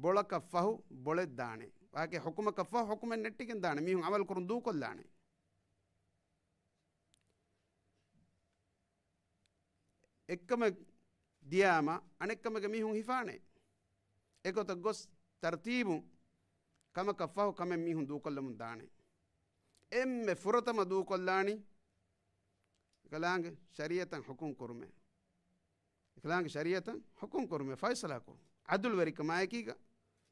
ބޮޅަކަށް ފަހު ބޮޅެއް ދާނެ. ވާކި ޙުކުމަކަށް ފަހު ޙުކުމެއް ނެއްޓިގެން ދާނެ. މީހުން ޢަމަލު ކުރުން ދޫކޮށްލާނެ. އެއްކަމެއް ދިޔާމަ އަނެއްކަމެއްގެ މީހުން ހިފާނެ. އެގޮތަށް ގޮސް ތަރުތީބުން ކަމަކަށް ފަހު ކަމެއް މީހުން ދޫކޮށްލަމުން ދާނެ. އެންމެ ފުރަތަމަ ދޫކޮށްލާނީ އެކަލާނގެ ޝަރީޢަތަށް ޙުކުމް ކުރުމޭ. އެކަލާނގެ ޝަރީޢަތަށް ޙުކުމް ކުރުމޭ، ފައިޞަލާ ކުރުން. ޢަދުލުވެރިކަމާއެކީގަ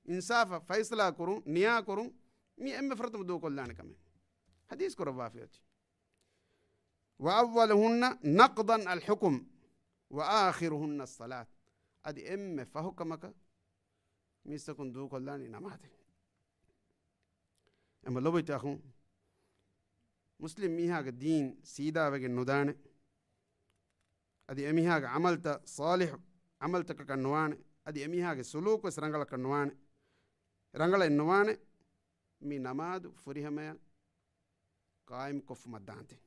އިންސާފަށް ފައިޞަލާ ކުރުން، ނިޔާ ކުރުން، މީ އެންމެ ފުރަތަމަ ދޫކޮށްލާނެ ކަމެއް. ޙަދީޘް ކުރައްވާފައި އޮތީ. وأولهن نقضا الحكم وآخرهن الصلاة. އަދި އެންމެ ފަހު ކަމަކަށް މީސްތަކުން ދޫކޮށްލާނީ ނަމާދެއް. އެމަ ލޮބުވެތި އަޚުން، މުސްލިމް މީހާގެ ދީން ސީދާވެގެން ނުދާނެ. އަދި އެމީހާގެ ޢަމަލްތައް ޞާލިޙު ޢަމަލްތަކަކަށް ނުވާނެ. އަދި އެމީހާގެ ސުލޫކު ވެސް ރަނގަޅަކަށް ނުވާނެ. ރަނގަޅެއް ނުވާނެ. މި ނަމާދު ފުރިހަމަޔަށް ޤާއިމްކޮށްފުމަށް ދާންދެން.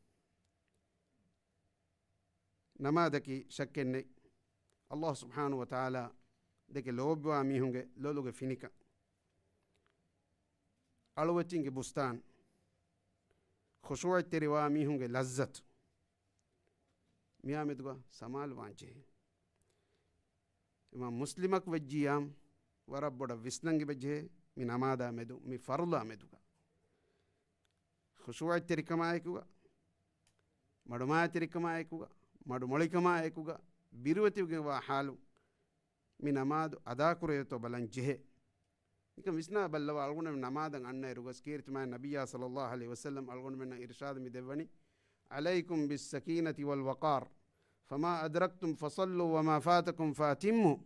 ނަމާދަކީ ޝައްކެއްނެތް، ﷲ ސުބްޙާނަހޫ ވަތަޢާލާ ދެކެ ލޯބިވާ މީހުންގެ ލޮލުގެ ފިނިކަން، އަޅުވެތިންގެ ބުސްތާން، ޚުޝޫޢަތްތެރިވާ މީހުންގެ ލައްޒަތު، މިއާ މެދުގަ ސަމާލުވާން ޖެހޭ. އެމާ މުސްލިމަކު ވެއްޖިޔާމު، ވަރަށް ބޮޑަށް ވިސްނަން އެބަޖެހޭ މި ނަމާދާ މެދު، މި ފަރުޟާ މެދުގަ. ޚުޝޫޢަތްތެރިކަމާއެކުގަ، މަޑުމާތެރިކަމާއެކުގަ، މަޑުމޮޅިކަމާ އެކުގަ ބިރުވެތިވެގެންވާ ޙާލު މި ނަމާދު އަދާކުރޭތޯ ބަލަން ޖެހޭ. ނިކަން ވިސްނާ ބައްލަވާ، އަޅުގަނޑު ނަމާދަށް އަންނައިރުގަސް ކީރިތި މާތް ނަބިއްޔާ ޞައްލައްލާހު ޢަލައިހި ވަސައްލަމް އަޅުގަނޑުމެންނަށް އިރުޝާދު މި ދެއްވަނީ، "عَلَيْكُمْ بِالسَّكِينَةِ وَالْوَقَارِ، فَمَا أَدْرَكْتُمْ فَصَلُّوا وَمَا فَاتَكُمْ فَأَتِمُّوا."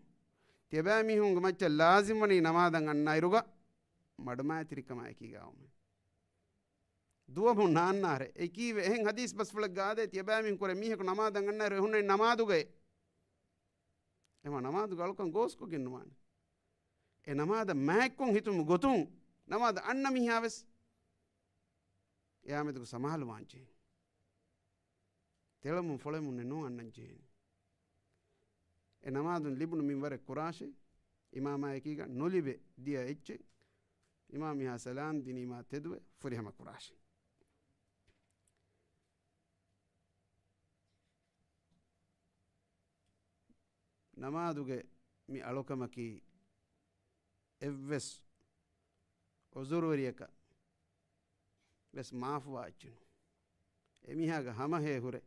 ތިޔަބައިމީހުންގެ މައްޗަށް ލާޒިމްވަނީ ނަމާދަށް އަންނައިރުގަ މަޑުމައިތިރިކަމާ އެކީގައިވުމޭ. ދުވަހު ނާންނާރެ. އެކީވެ އެހެން ޙަދީޘް ބަސްފުޅެއްގަ އާދޭ، ތިޔަބައިމީހުން ކުރެ މީހަކު ނަމާދަށް އަންނައިރު އެ ހުންނަނީ ނަމާދުގައޭ. އެމާ ނަމާދުގެ އަޅުކަން ގޯސްކޮށްގެން ނުވާނެ. އެ ނަމާދަށް މާތްކޮށް ހިތުމުގެ ގޮތުން ނަމާދަށް އަންނަ މީހާވެސް އެއާމެދުގަ ސަމާލުވާންޖެހޭ. ތެޅެމުން ފޮޅެމުންނެއް ނޫން އަންނަންޖެހޭނެ. އެ ނަމާދުން ލިބުނު މިންވަރެއް ކުރާށޭ، އިމާމާއެކީގަ ނުލިބޭ ދިޔަ އެއްޗެއް، އިމާމް މިހާ ސަލާމް ދިނީމާ ތެދުވެ ފުރިހަމަ ކުރާށޭ. ނަމާދުގެ މި އަޅުކަމަކީ އެއްވެސް ޢުޛުރުވެރިޔަކަށް ވެސް މާފުވާ އެއްޗެއް ނޫން. އެމީހާގެ ހަމަހޭ ހުރެ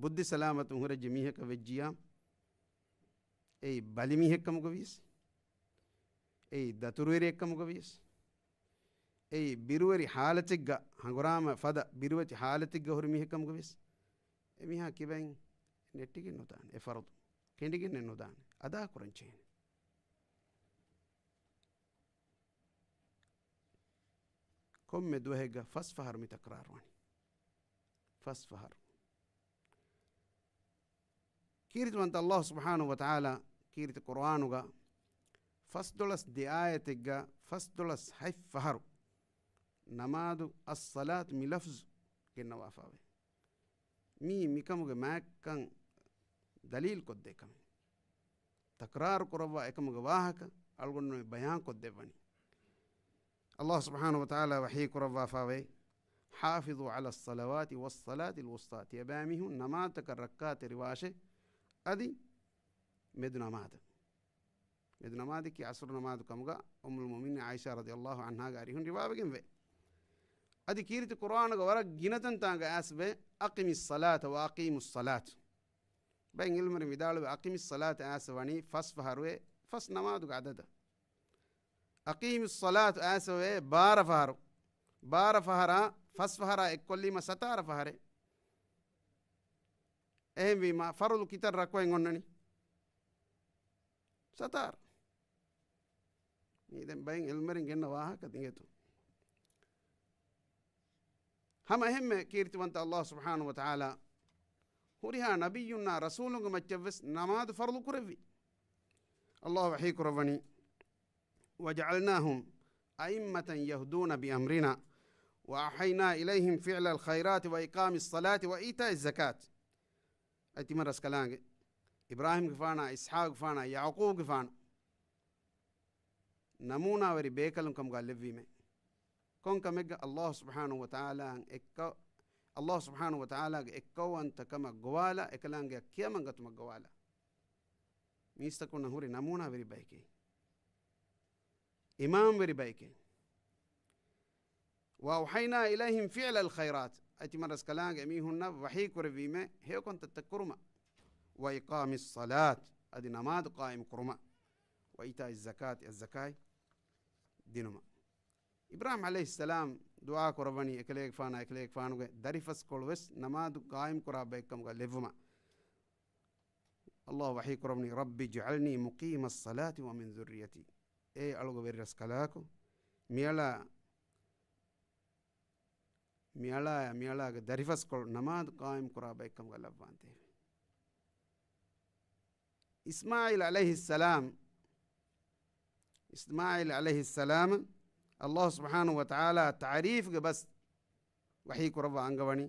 ބުއްދި ސަލާމަތުން ހުރެއްޖެ މީހަކަށް ވެއްޖިޔާ، އެއީ ބަލި މީހެއްކަމުގަ ވިޔަސް، އެއީ ދަތުރުވެރިއެއްކަމުގަ ވިޔަސް، އެއީ ބިރުވެރި ޙާލަތެއްގަ، ހަނގުރާމަ ފަދަ ބިރުވެތި ޙާލަތެއްގަ ހުރި މީހެއްކަމުގަ ވިޔަސް، އެމީހާ ކިބައިން ނެއްޓިގެން ނުދާނެ. އެ ފަރުޟު ކެނޑިގެންނެއް ނުދާނެ. އަދާކުރަން ޖެހޭނެ. ކޮންމެ ދުވަހެއްގަ ފަސް ފަހަރު މި ތަކްރާރު ވަނީ. ފަސް ފަހަރު. ކީރިތިވަންތަ ﷲ ސުބްޙާނަހޫ ވަތަޢާލާ ކީރިތި ޤުރުއާނުގަ ފަސްދޮޅަސް ދެ އާޔަތެއްގަ ފަސްދޮޅަސް ހަތް ފަހަރު ނަމާދު، އައްޞަލާތު މި ލަފްޒު ގެންނަވާފަވޭ. މީ މިކަމުގެ މާތްކަން ދަލީލުކޮށްދޭ ކަމެއް. ތަކްރާރު ކުރައްވާ އެކަމުގެ ވާހަކަ އަޅުގަނޑުމެން ބަޔާންކޮށްދެއްވަނީ. ﷲ ސުބްޙާނަހޫ ވަތަޢާލާ ވަޙީ ކުރައްވާފަވޭ، "حافظوا على الصلوات والصلاة الوسطى." ތިޔަބައިމީހުން ނަމާދުތަކަށް ރައްކާތެރިވާށޭ، އަދި މެދު ނަމާދަށް. މެދު ނަމާދަކީ ޢަޞްރު ނަމާދު ކަމުގަ އުއްމުލް މުއުމިނީން ޢާއިޝާ ރަޟިޔަﷲ ޢަންހާގެ އަރިހުން ރިވާވެގެންވޭ. އަދި ކީރިތި ޤުރުއާނުގަ ވަރަށް ގިނަ ތަންތާނގަ އައިސްވޭ، "أقم الصلاة وأقيموا الصلاة." ބައެއް ޢިލްމުވެރިން ވިދާޅުވޭ، "أقم الصلاة" އައިސްވަނީ ފަސް ފަހަރުވޭ، ފަސް ނަމާދުގެ ޢަދަދަށް. "أقيموا الصلاة" އައިސްވޭ ބާރަ ފަހަރު. ބާރަ ފަހަރާ ފަސް ފަހަރާ އެއްކޮށްލީމަ ސަތާރަ ފަހަރެއް. އެހެންވީމަ، ފަރުޟު ކިތައް ރަކުޢަތް އޮންނަނީ؟ ސަތާރަ. މީ ދެން ބައެއް ޢިލްމުވެރިން ގެންނަ ވާހަކަ އިނގޭތޯ. ހަމަ އެހެންމެ ކީރިތިވަންތަ ﷲ ސުބްޙާނަހޫ ވަތަޢާލާ ހުރިހާ ނަބިއްޔުންނާ ރަސޫލުންގެ މައްޗަށްވެސް ނަމާދު ފަރުޟު ކުރެއްވި. ﷲ ވަޙީ ކުރައްވަނީ، "وجعلناهم أئمة يهدون بأمرنا وأوحينا إليهم فعل الخيرات وإقام الصلاة وإيتاء الزكاة." އަދި ތިމަން ރަސްކަލާނގެ އިބްރާހީމްގެފާނާ، އިސްޙާޤުގެފާނާ، ޔަޢުޤޫބުގެފާނު ނަމޫނާވެރި ބޭކަލުން ކަމުގަ ލެއްވީމޭ. ކޮން ކަމެއްގަ؟ ﷲ ސުބްޙާނަހޫ ވަތަޢާލާ އެއްކަ-، ﷲ ސުބްޙާނަހޫ ވަތަޢާލާގެ އެއްކައުވަންތަކަމަށް ގޮވާލާ، އެކަލާނގެއަށް ކިޔަމަންގަތުމަށް ގޮވާލާ. މީސްތަކުންނަށް ހުރި ނަމޫނާވެރި ބަޔެކޭ. އިމާމްވެރި ބަޔެކޭ. "وأوحينا إليهم فعل الخيرات." އަދި ތިމަން ރަސްކަލާނގެ އެމީހުންނަށް ވަޙީ ކުރެއްވީމޭ ހެޔޮކަންތައްތައް ކުރުމަށް. "وإقام الصلاة." އަދި ނަމާދު ޤާއިމް ކުރުމަށް. "وإيتاء الزكاة." އައްޒަކާތް ދިނުމަށް. އިބްރާހީމް ޢަލައިހިއްސަލާމް ދުޢާ ކުރައްވަނީ އެކަލޭގެފާނާ، އެކަލޭގެފާނުގެ ދަރިފަސްކޮޅު ވެސް ނަމާދު ޤާއިމް ކުރާ ބައެއްކަމުގަ ލެއްވުމަށް. ﷲ ވަޙީ ކުރައްވަނީ، "رب اجعلني مقيم الصلاة ومن ذريتي." އޭ އަޅުގެ ވެރިރަސްކަލާކޮ، މިއަޅާ، މިއަޅާޔާ މިއަޅާގެ ދަރިފަސްކޮޅު ނަމާދު ޤާއިމް ކުރާ ބައެއްކަމުގަ ލައްވާނދޭވެ. އިސްމާޢީލް ޢަލައިހިއްސަލާމް، އިސްމާޢީލް ޢަލައިހިއްސަލާމް ﷲ ސުބްޙާނަހޫ ވަތަޢާލާ ތަޢުރީފުގެ ބަސް ވަޙީ ކުރައްވާ އަންގަވަނީ،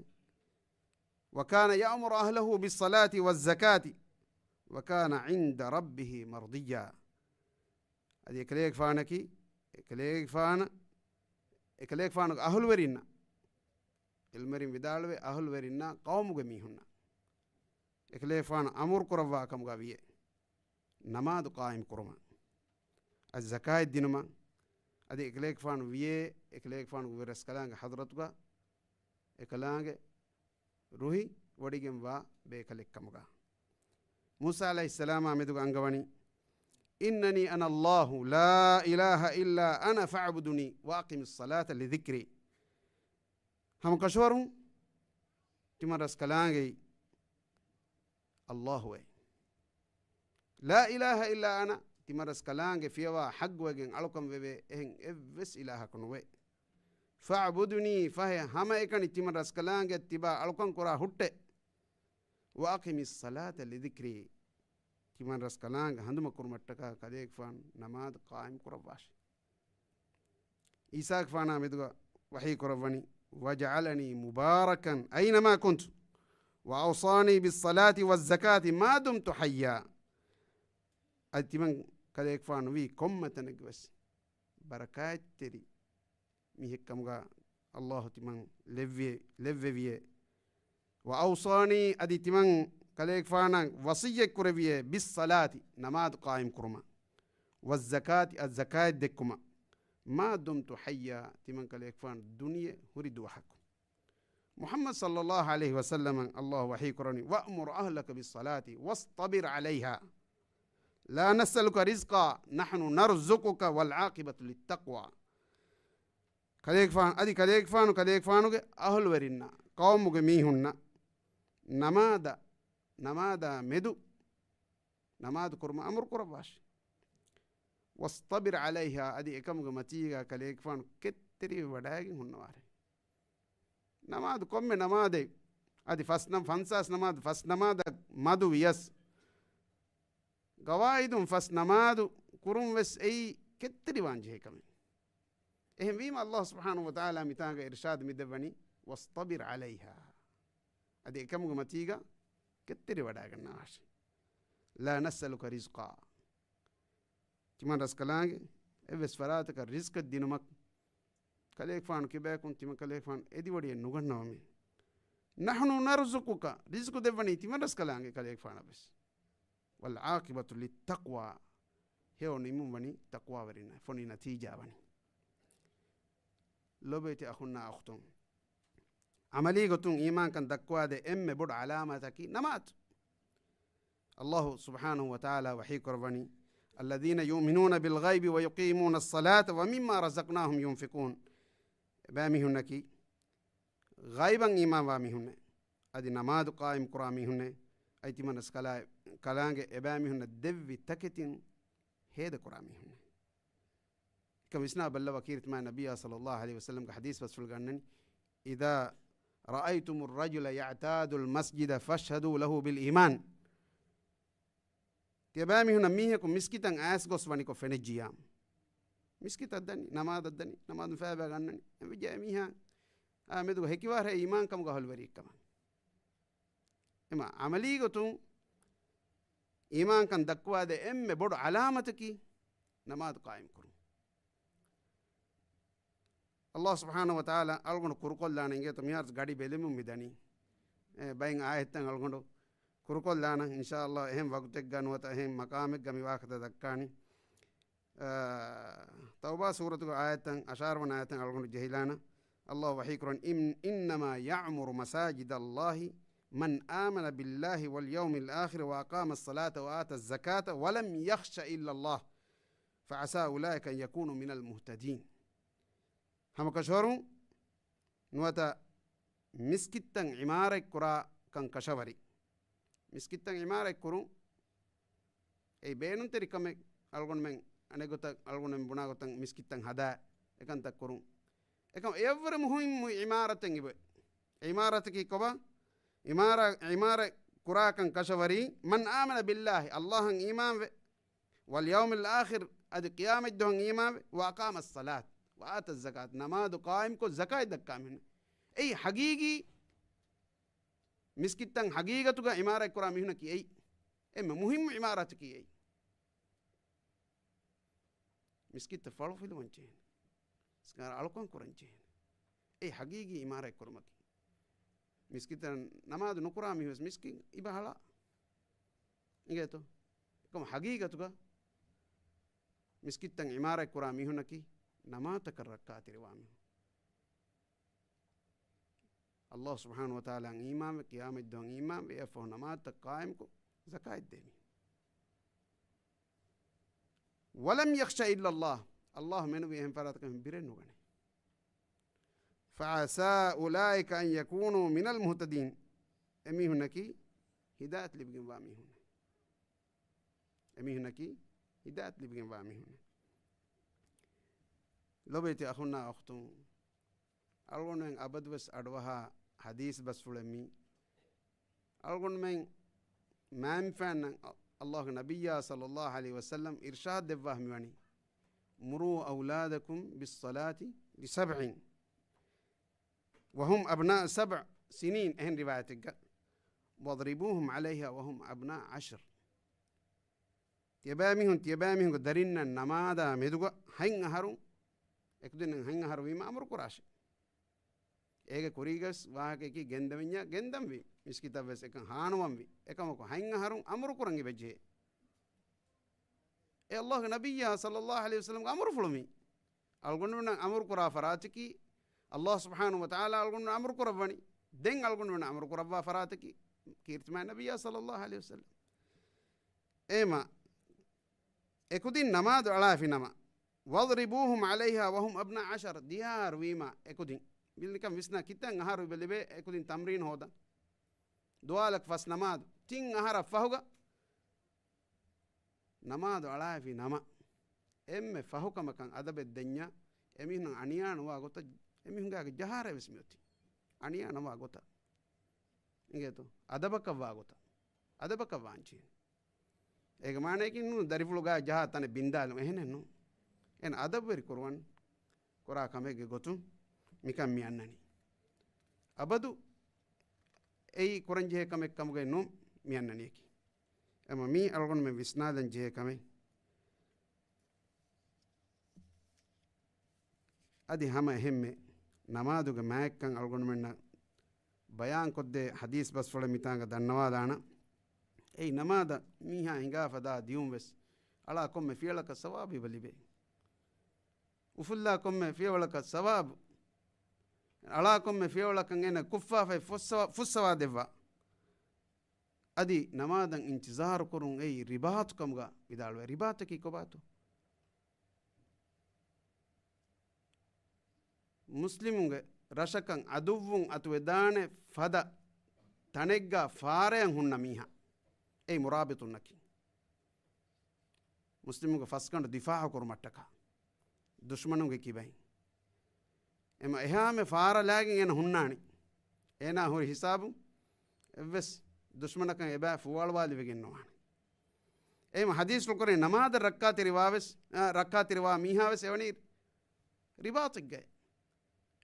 "وكان يأمر أهله بالصلاة والزكاة وكان عند ربه مرضيا." އަދި އެކަލޭގެފާނަކީ، އެކަލޭގެފާނަ، އެކަލޭގެފާނުގެ އަހުލުވެރިންނަށް، ޢިލްމުވެރިން ވިދާޅުވޭ، އަހުލުވެރިންނާ ޤައުމުގެ މީހުންނަށް އެކަލޭގެފާނު އަމުރު ކުރައްވާ ކަމުގަ ވިޔޭ، ނަމާދު ޤާއިމް ކުރުމަށް. އަދި ޒަކާތް ދިނުމަށް. އަދި އެކަލޭގެފާނު ވިޔޭ، އެކަލޭގެފާނުގެ ވެރިރަސްކަލާނގެ ޙަޟްރަތުގަ އެކަލާނގެ ރުހި ވޮޑިގެންވާ ބޭކަލެއްކަމުގަ. މޫސާ ޢަލައިހިއްސަލާމާ މެދުގަ އަންގަވަނީ، إنني أنا الله لا إله إلا أنا فاعبدني وأقم الصلاة لذكري. ހަމަކަށަވަރުން ތިމަން ރަސްކަލާނގެއީ ﷲ އޭ. لا إله إلا أنا، ތިމަން ރަސްކަލާނގެ ފިޔަވާ ޙައްޤުވެގެން އަޅުކަން ވެވޭ އެހެން އެއްވެސް އިލާހަކު ނުވޭ. فاعبدني، ފަހެ ހަމައެކަނި ތިމަން ރަސްކަލާނގެ ތިބާ އަޅުކަން ކުރާ ހުއްޓޭ. وأقم الصلاة لذكري، ތިމަން ރަސްކަލާނގެ ހަނދުމަކުރުމަށްޓަކާ ކަލޭގެފާނު ނަމާދު ޤާއިމް ކުރައްވާށި. ޢީސާގެފާނާ މެދުގަ ވަޙީ ކުރައްވަނީ، واجعلني مباركا أينما كنت وأوصاني بالصلاة والزكاة ما دمت حيا. އަދި ތިމަން ކަލޭގެފާނު ވީ ކޮންމެ ތަނެއްގަވެސް ބަރަކާތްތެރި މީހެއްކަމުގަ ﷲ ތިމަން ލެއްވި، ލެއްވެވިއޭ. وأوصاني، އަދި ތިމަން ކަލޭގެފާނަށް ވަޞިއްޔަތް ކުރެވިއޭ، بالصلاة، ނަމާދު ޤާއިމް ކުރުމަށް، والزكاة، އަދި ޒަކާތް ދެއްކުމަށް، ما دمت حيا، ތިމަން ކަލޭގެފާނު ދުނިޔެ ހުރި ދުވަހަކު. މުޙައްމަދު ޞައްލައްލާހު ޢަލައިހި ވަސައްލަމަށް ﷲ ވަޙީ ކުރަނީ، وأمر أهلك بالصلاة واصطبر عليها لا نسألك رزقا نحن نرزقك والعاقبة للتقوى. ކަލޭގެފާނު، އަދި ކަލޭގެފާނު، ކަލޭގެފާނުގެ އަހުލުވެރިންނަށް، ޤައުމުގެ މީހުންނަށް ނަމާދަށް، ނަމާދާ މެދު ނަމާދު ކުރުމަށް އަމުރު ކުރައްވާށި. واصطبر عليها، އަދި އެކަމުގެ މަތީގަ ކަލޭގެފާނު ކެތްތެރިވެވަޑައިގެން ހުންނަވާރޭ. ނަމާދު ކޮންމެ ނަމާދެއް، އަދި ފަސް ނަމ-، ފަންސާސް ނަމާދު، ފަސް ނަމާދަށް މަދު ވިޔަސް، ގަވާއިދުން ފަސް ނަމާދު ކުރުން ވެސް އެއީ ކެތްތެރިވާން ޖެހޭ ކަމެއް. އެހެންވީމަ، ﷲ ސުބްޙާނަހޫ ވަތަޢާލާ މިތާނގަ އިރްޝާދު މިދެއްވަނީ، واصطبر عليها. އަދި އެކަމުގެ މަތީގަ ކެތްތެރިވަޑައިގަންނަވާށި. لا نسألك رزقا. ތިމަން ރަސްކަލާނގެ އެއްވެސް ފަރާތަކަށް ރިޒްޤެއް ދިނުމަށް ކަލޭގެފާނު ކިބަޔަކުން ތިމަން ކަލޭގެފާނު އެދިވޮޑިއެއް ނުގަންނަވަމޭ. نحن نرزقك، ރިޒްޤު ދެއްވަނީ ތިމަން ރަސްކަލާނގެ ކަލޭގެފާނަށް ވެސް. والعاقبة للتقوى، ހެޔޮ ނިމުން ވަނީ ތަޤްވާވެރިންނަށް، ފޮނި ނަތީޖާ ވަނީ. ލޯބިވެތި އަޚުންނާ އުޚްތުން، ޢަމަލީ ގޮތުން އީމާންކަން ދައްކުވާދޭ އެންމެ ބޮޑު ޢަލާމަތަކީ ނަމާދު. ﷲ ސުބްޙާނަހޫ ވަތަޢާލާ ވަޙީ ކުރައްވަނީ، الذين يؤمنون بالغيب ويقيمون الصلاة ومما رزقناهم ينفقون. އެބައިމީހުންނަކީ ޣައިބަށް އީމާންވާ މީހުންނޭ. އަދި ނަމާދު ޤާއިމް ކުރާ މީހުންނޭ. އަދި ތިމަން ރަސްކަލާ-، ކަލާނގެ އެބައިމީހުންނަށް ދެއްވި ތަކެތިން ހޭދަކުރާ މީހުންނޭ. އެކަމް ވިސްނާ ބައްލަވާ، ކީރިތި މާތް ނަބިއްޔާ ޞައްލައްލާހު ޢަލައިހި ވަސައްލަމްގެ ޙަދީޘް ބަސްފުޅުގަ އަންނަނީ، إذا رأيتم الرجل يعتاد المسجد فاشهدوا له بالإيمان. ތިޔަބައިމީހުންނަށް މީހަކު މިސްކިތަށް އައިސް ގޮސް ވަނިކޮށް ފެނިއްޖިޔާ، މިސްކިތަށް ދަނީ، ނަމާދަށް ދަނީ، ނަމާދުން ފައިބައިގަ އަންނަނީ، އެ މިސްކިތާ މީހާ އާ މެދުގަ ހެކިވާށޭ އީމާންކަމުގަ އަހުލުވެރިއެއްކަމަށް. އެމަ ޢަމަލީ ގޮތުން އީމާންކަން ދައްކުވާދޭ އެންމެ ބޮޑު ޢަލާމަތަކީ ނަމާދު ޤާއިމް ކުރުން. ﷲ ސުބްޙާނަހޫ ވަތަޢާލާ އަޅުގަނޑު ކުރުކޮށްލާނެ އިނގޭތޯ މިހާރު ގަޑި ބެލެމުން މިދަނީ. އެ، ބައެއް އާޔަތްތައް އަޅުގަނޑު ކުރުކޮށްލާނަން އިންޝާﷲ އެހެން ވަގުތެއްގަ ނުވަތަ އެހެން މަޤާމެއްގަ މި ވާހަކަތައް ދައްކާނީ. އާ، ތައުބާ ސޫރަތުގެ އާޔަތްތައް، އަށާރަ ވަނަ އާޔަތްތައް އަޅުގަނޑު ޖެހިލާނަން. ﷲ ވަޙީ ކުރަން، إن، إنما يعمر مساجد الله من آمن بالله واليوم الآخر وأقام الصلاة وآتى الزكاة ولم يخش إلا الله فعسى أولئك أن يكونوا من المهتدين. ހަމަކަށަވަރުން ނުވަތަ މިސްކިތްތައް ޢިމާރަތް ކުރާ ކަން ކަށަވަރި. މިސްކިތްތައް ޢިމާރަތް ކުރުން އެއީ ބޭނުންތެރި ކަމެއް. އަޅުގަނޑުމެން އަނެއްގޮތަށް އަޅުގަނޑުމެން ބުނާ ގޮތަށް މިސްކިތްތައް ހަދާ އެކަންތައް ކުރުން. އެކަމް އެއަށްވުރެ މުހިންމު ޢިމާރަތެއް އިބެ. ޢިމާރަތަކީ ކޮބާ؟ ޢިމާރަ-، ޢިމާރަތް ކުރާކަން ކަށަވަރީ، من آمن بالله، ﷲ އަށް އީމާންވެ، واليوم الآخر، އަދި ޤިޔާމަތްދުވަހަށް އީމާންވެ، وأقام الصلاة وآتى الزكاة، ނަމާދު ޤާއިމްކޮށް ޒަކާތް ދައްކާ މީހުން. އެއީ ޙަޤީޤީ މިސްކިތްތައް ޙަޤީޤަތުގަ ޢިމާރަތް ކުރާ މީހުންނަކީ އެއީ. އެންމެ މުހިންމު ޢިމާރަތަކީ އެއީ. މިސްކިތްތައް ފަޅު ފިލުވަން ޖެހޭނެ. މިސްކިތް އަޅުކަން ކުރަން ޖެހޭނެ. އެއީ ޙަޤީޤީ ޢިމާރަތް ކުރުމަކީ. މިސްކިތަށް ނަމާދު ނުކުރާ މީހުން ވެސް މިސްކިތް އިބަ ހަޅާ. އިނގޭތޯ؟ އެކަމު ޙަޤީޤަތުގަ މިސްކިތްތައް ޢިމާރަތް ކުރާ މީހުންނަކީ ނަމާދުތަކަށް ރައްކާތެރިވާ މީހުން. ﷲ ސުބްޙާނަހޫ ވަތަޢާލާއަށް އީމާންވެ، ޤިޔާމަތްދުވަހަށް އީމާންވެ، އެއަށްފަހު ނަމާދުތައް ޤާއިމްކޮށް، ޒަކާތްދޭ މީހުން. ولم يخش إلا الله، ﷲ މެނުވީ އެހެން ފަރާތަކަށް ބިރެއް ނުގަނޭ. فعسى أولئك أن يكونوا من المهتدين، އެމީހުންނަކީ ހިދާޔަތް ލިބިގެންވާ މީހުން. އެމީހުންނަކީ ހިދާޔަތް ލިބިގެންވާ މީހުން. ލޮބުވެތި އަޚުންނާ އުޚްތުން، އަޅުގަނޑުމެން އަބަދުވެސް އަޑުއަހާ ޙަދީޘް ބަސްފުޅެއް މީ. އަޅުގަނޑުމެން މާތްފާނަށް ﷲގެ ނަބިއްޔާ ޞައްލައްލާހު ޢަލައިހި ވަސައްލަމް އިރްޝާދު ދެއްވާ މިވަނީ، مروا أولادكم بالصلاة لسبع وهم أبناء سبع سنين، އެހެން ރިވާޔަތެއްގަ، واضربوهم عليها وهم أبناء عشر. ތިޔަބައިމީހުން، ތިޔަބައިމީހުންގެ ދަރިންނަށް ނަމާދާ މެދުގަ ހަތް އަހަރު، އެކުދިންނަށް ހަތް އަހަރު ވީމަ އަމުރު ކުރާށޭ. އޭގެ ކުރީގަސް ވާހަކައަކީ ގެންދަވެންޏާ ގެންދަންވީ، މިސްކިތަށްވެސް އެކަން ހާނުވަންވީ، އެކަމަކު ހަތް އަހަރުން އަމުރު ކުރަން އެބަޖެހޭ. އެ ﷲގެ ނަބިއްޔާ ޞައްލައްލާހު ޢަލައިހި ވަސައްލަމްގެ އަމުރުފުޅު މީ. އަޅުގަނޑުމެންނަށް އަމުރު ކުރާ ފަރާތަކީ، ﷲ ސުބްޙާނަހޫ ވަތަޢާލާ އަޅުގަނޑުމެންނަށް އަމުރު ކުރައްވަނީ. ދެން އަޅުގަނޑުމެންނަށް އަމުރު ކުރައްވާ ފަރާތަކީ، ކީރިތި މާތް ނަބިއްޔާ ޞައްލައްލާހު ޢަލައިހި ވަސައްލަމް. އެހެމަ އެކުދިން ނަމާދު އަޅާފި ނަމަ، واضربوهم عليها وهم أبناء عشر، ދިހަ އަހަރު ވީމަ އެކުދިން. މި ނިކަން ވިސްނާ ކިތަން އަހަރު އެބަ ލިބޭ އެކުދިން ތަމްރީން ހޯދަން. ދުވާލަކު ފަސް ނަމާދު، ތިން އަހަރަށް ފަހުގަ ނަމާދު އަޅާފި ނަމަ، އެންމެ ފަހުކަމަކަށް އަދަބެއް ދެންޏާ، އެމީހުންނަށް އަނިޔާ ނުވާ ގޮތަށް، އެމީހުންގެ ޖަހާރަ ވެސް މިއޮތީ. އަނިޔާ ނުވާ ގޮތަށް. އިނގޭތޯ؟ އަދަބަކަށް ވާ ގޮތަށް. އަދަބަކަށް ވާންޖެހޭ. އޭގެ މާނަޔަކީ ނޫން ދަރިފުޅުގަ ޖަހާ ތަނެއް ބިންދާލުން އެހެނެއް ނޫން. އޭނަ އަދަބުވެރި ކުރުވަން ކުރާ ކަމެއްގެ ގޮތުން މިކަން މި އަންނަނީ. އަބަދު އެއީ ކުރަންޖެހޭ ކަމެއް ކަމުގައި ނޫން މި އަންނަނީކީ. އެމަ މީ އަޅުގަނޑުމެން ވިސްނާލަން ޖެހޭ ކަމެއް. އަދި ހަމަ އެހެންމެ ނަމާދުގެ މާތްކަން އަޅުގަނޑުމެންނަށް ބަޔާންކޮށްދޭ ޙަދީޘް ބަސްފުޅެއް މިތާނގަ ދަންނަވާލާނަން. އެއީ ނަމާދަށް މީހާ ހިނގާ ފަދަ ދިޔުން ވެސް އަޅާ ކޮންމެ ފިޔަވަޅަކަށް ސަވާބު އެބަ ލިބޭ. އުފުއްލާ ކޮންމެ ފިޔަވަޅަކަށް ސަވާބު، އަޅާ ކޮންމެ ފިޔަވަޅަކަށް އޭނަ ކުއްފާފައި ފުއްސަވާ، ފުއްސަވާ ދެއްވާ. އަދި ނަމާދަށް އިންތިޒާރު ކުރުން އެއީ ރިބާޠު ކަމުގަ ވިދާޅުވޭ. ރިބާޠަކީ ކޮބާތޯ؟ މުސްލިމުންގެ ރަށަކަށް ޢަދުއްވުން އަތުވެދާނެ ފަދަ ތަނެއްގަ ފާރަޔަށް ހުންނަ މީހާ. އެއީ މުރާބިޠުންނަކީ. މުސްލިމުންގެ ފަސްގަނޑު ދިފާޢު ކުރުމަށްޓަކާ ދުޝްމަނުންގެ ކިބައިން. އެމަ އެހާމެ ފާރަލާގެން އޭނަ ހުންނާނީ. އޭނާ ހުރި ހިސާބު އެއްވެސް ދުޝްމަނަކަށް އެބަ ފޫވާޅުވާލިވެގެން ނުވާނެ. އެހެމަ ޙަދީޘްފުޅު ކުރޭ ނަމާދަށް ރައްކާތެރިވާވެސް، އާ، ރައްކާތެރިވާ މީހާވެސް އެވަނީ ރިބާޠެއްގައި.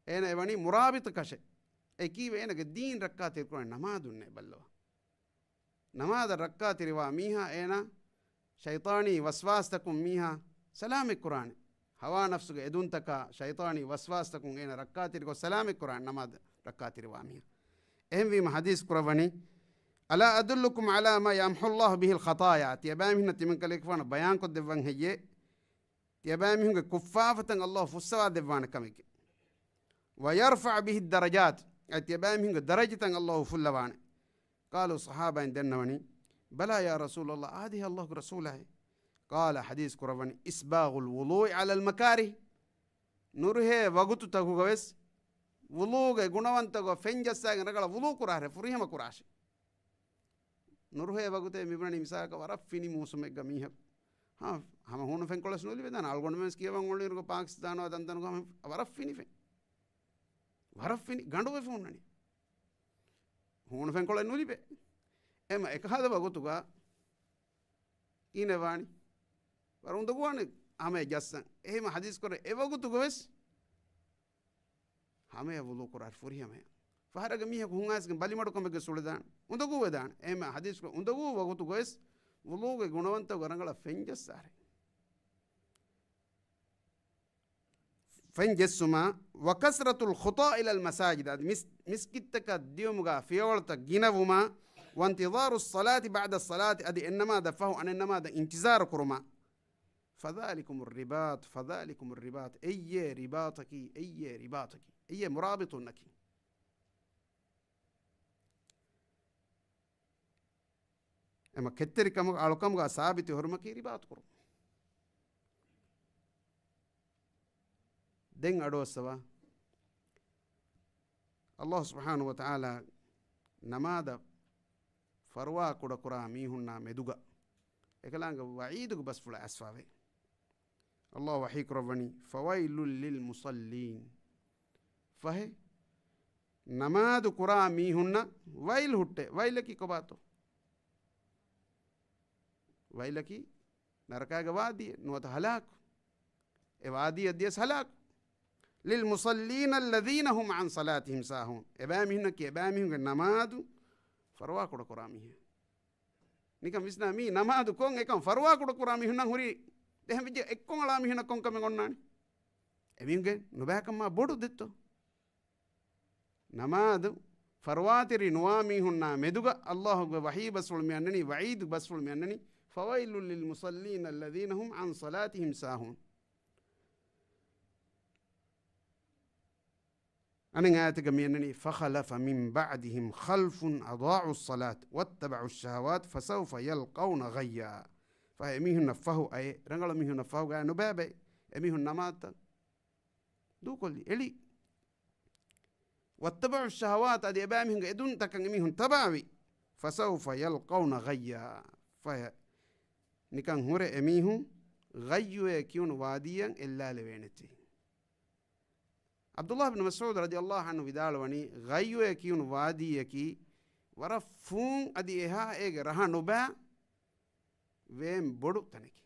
އޭނަ އެވަނީ މުރާބިޠު ކަށެއް. އެކީވެ އޭނަގެ ދީން ރައްކާތެރިކުރާނެ ނަމާދުންނޭ ބައްލަވާ. ނަމާދަށް ރައްކާތެރިވާ މީހާ އޭނާ ޝައިޠާނީ ވަސްވާސްތަކުން މީހާ ސަލާމަތްކުރާނެ. ހަވާ ނަފްސުގެ އެދުންތަކާ ޝައިޠާނީ ވަސްވާސްތަކުން އޭނަ ރައްކާތެރިކޮށް ސަލާމަތްކުރާނެ ނަމާދަށް ރައްކާތެރިވާ މީހާ. އެހެންވީމަ ޙަދީޘް ކުރައްވަނީ، ألا أدلكم على ما يمحو الله به الخطايا، ތިޔަބައިމީހުންނަށް ތިމަންކަލޭގެފާނު ބަޔާންކޮށްދެއްވަން ހެއްޔޭ؟ ތިޔަބައިމީހުންގެ ކުށްފާފަތައް ﷲ ފުއްސަވާ ދެއްވާނެ ކަމެއްގެ. ويرفع به الدرجات، އަދި ތިޔަބައިމީހުންގެ ދަރަޖަތައް ﷲ އުފުއްލަވާނެ. قالوا، ޞަޙާބާއިން ދެންނަވަނީ، بلى يا رسول الله، އާދެ ﷲގެ ރަސޫލާއޭ. قال، ޙަދީޘް ކުރައްވަނީ، إسباغ الوضوء على المكاره، ނުރުހޭ ވަގުތުތަކުގަވެސް ވުޟޫގެ ގުނަވަންތަކުގަ ފެން ޖައްސާގެން ރަނގަޅަށް ވުޟޫ ކުރާށޭ، ފުރިހަމަ ކުރާށޭ. ނުރުހޭ ވަގުތޭ މިބުނަނީ މިސާލަކަށް ވަރަށް ފިނި މޫސުމެއްގަ މީހަކު. ހާ، ހަމަ ހޫނު ފެންކޮޅެއް ނުލިބޭ ދާނެ. އަޅުގަނޑުމެން ވެސް ކިޔަވަން އުޅުނު ކޮ ޕާކިސްތާނު ދަންދަނުގަ ހަމަ ވަރަށް ފިނި ފެން. ވަރަށް ފިނި ގަނޑުވެފަ ހުންނަނީ. ހޫނު ފެންކޮޅެއް ނުލިބޭ. އެމަ އެކަހަލަ ވަގުތުގަ ކިހިނެއް ވާނީ؟ ވަރަށް އުނދަގޫވާނެ ހަމަޔަށް ޖައްސަން. އެހެން ޙަދީޘް ކުރޭ އެ ވަގުތުގަ ވެސް ހަމަޔަށް ވުޟޫ ކުރާށޭ ފުރިހަމަޔަށް. ފަހަރަކަށް މީހަކު ހުން އައިސްގެން ބަލިމަޑުކަމެއްގެ ސުޅިދާނެ. އުނދަގޫވެދާނެ. އެހެން ޙަދީޘް ކުރޭ އުނދަގޫ ވަގުތުގަވެސް ވުޟޫގެ ގުނަވަންތަކުގަ ރަނގަޅަށް ފެން ޖައްސާށޭ. ފެން ޖެއްސުމާ، وكثرة الخطى إلى المساجد، އަދި މިސް-، މިސްކިތްތަކަށް ދިޔުމުގަ ފިޔަވަޅުތައް ގިނަވުމާ، وانتظار الصلاة بعد الصلاة، އަދި އެއްނަމާދަށް ފަހު އަނެއްނަމާދަށް އިންތިޒާރު ކުރުމާ، فذلكم الرباط، فذلكم الرباط، އެއްޔޭ ރިބާޠަކީ، އެއްޔޭ ރިބާޠަކީ، އެއްޔޭ މުރާބިޠުންނަކީ. އެމަ ކެތްތެރިކަމުގަ އަޅުކަމުގަ ސާބިތު ހުރުމަކީ ރިބާތު ކުރުން. ދެން އަޑުއައްސަވާ، އައްލާހު ސުބްޙާނަހު ވަތަޢާލާ ނަމާދަށް ފަރުވާ ކުޑަކުރާ މީހުންނާ މެދުގަ އެކަލާނގެ ވަޢީދުގެ ބަސްފުޅަށް އައިސްފާވޭ. އައްލާހު ވަޙީ ކުރައްވަނީ، فَوَيْلٌ لِّلْمُصَلِّينَ. ފަހެ، ނަމާދު ކުރާ މީހުންނަށް ވައިލް ހުއްޓޭ. ވައިލަކީ ކޮބާތޯ؟ ވައިލަކީ ނަރަކާގެ ވާދީ، ނުވަތަ ހަލާކު. އެ ވާދީއަށް ދިޔަސް ހަލާކު. لِلْمُصَلِّينَ الَّذِينَ هُمْ عَنْ صَلَاتِهِمْ سَاهُونَ. އެބައިމީހުންނަކީ އެބައިމީހުންގެ ނަމާދު ފަރުވާ ކުޑަކުރާ މީހެއް. ނިކަން ވިސްނާ، މީ ނަމާދު ކޮށް އެކަން ފަރުވާ ކުޑަކުރާ މީހުންނަށް ހުރީ އެހެން ވެއްޖެ އެއްކޮށް އަޅާ މީހުންނަށް ކޮން ކަމެއް އޮންނާނީ؟ އެމީހުންގެ ނުބައިކަން މާ ބޮޑު ދެއްތޯ؟ ނަމާދު ފަރުވާތެރި ނުވާ މީހުންނާ މެދުގަ އައްލާހުގެ ވަޙީ ބަސްފުޅު މި އަންނަނީ، ވަޢީދު ބަސްފުޅު މި އަންނަނީ، فَوَيْلٌ لِّلْمُصَلِّينَ الَّذِينَ هُمْ عَنْ صَلَاتِهِمْ سَاهُونَ. އަނެއް އާޔަތެއްގަ މި އަންނަނީ، فَخَلَفَ مِنْ بَعْدِهِمْ خَلْفٌ أَضَاعُوا الصَّلَاةَ وَاتَّبَعُوا الشَّهَوَاتِ فَسَوْفَ يَلْقَوْنَ غَيًّا. ފަހެ އެމީހުންނަށް ފަހު އައޭ، ރަނގަޅު މީހުންނަށް ފަހު ގާތް ނުބައިބައި. އެމީހުން ނަމާދުތައް ދޫކޮށްލި، އެޅި. وَاتَّبَعُوا الشَّهَوَاتِ، އަދި އެބައިމީހުންގެ އެދުންތަކަށް އެމީހުން ތަބާވި. فَسَوْفَ يَلْقَوْنَ غَيًّا. ފަހެ ނިކަން ހުރެ އެމީހުން ޣައްޔުއޭ ކިޔުނު ވާދީއަށް އެއްލާލެވޭނެތީ. ޢަބްދުﷲ ބިން މަސްޢޫދު ރަޟިޔަﷲ ޢަންހު ވިދާޅުވަނީ، ޣައްޔުއޭ ކިޔުނު ވާދީއަކީ ވަރަށް ފޫން އަދި އެހާ އޭގެ ރަހަ ނުބާ ވޭން ބޮޑު ތަނެކޭ.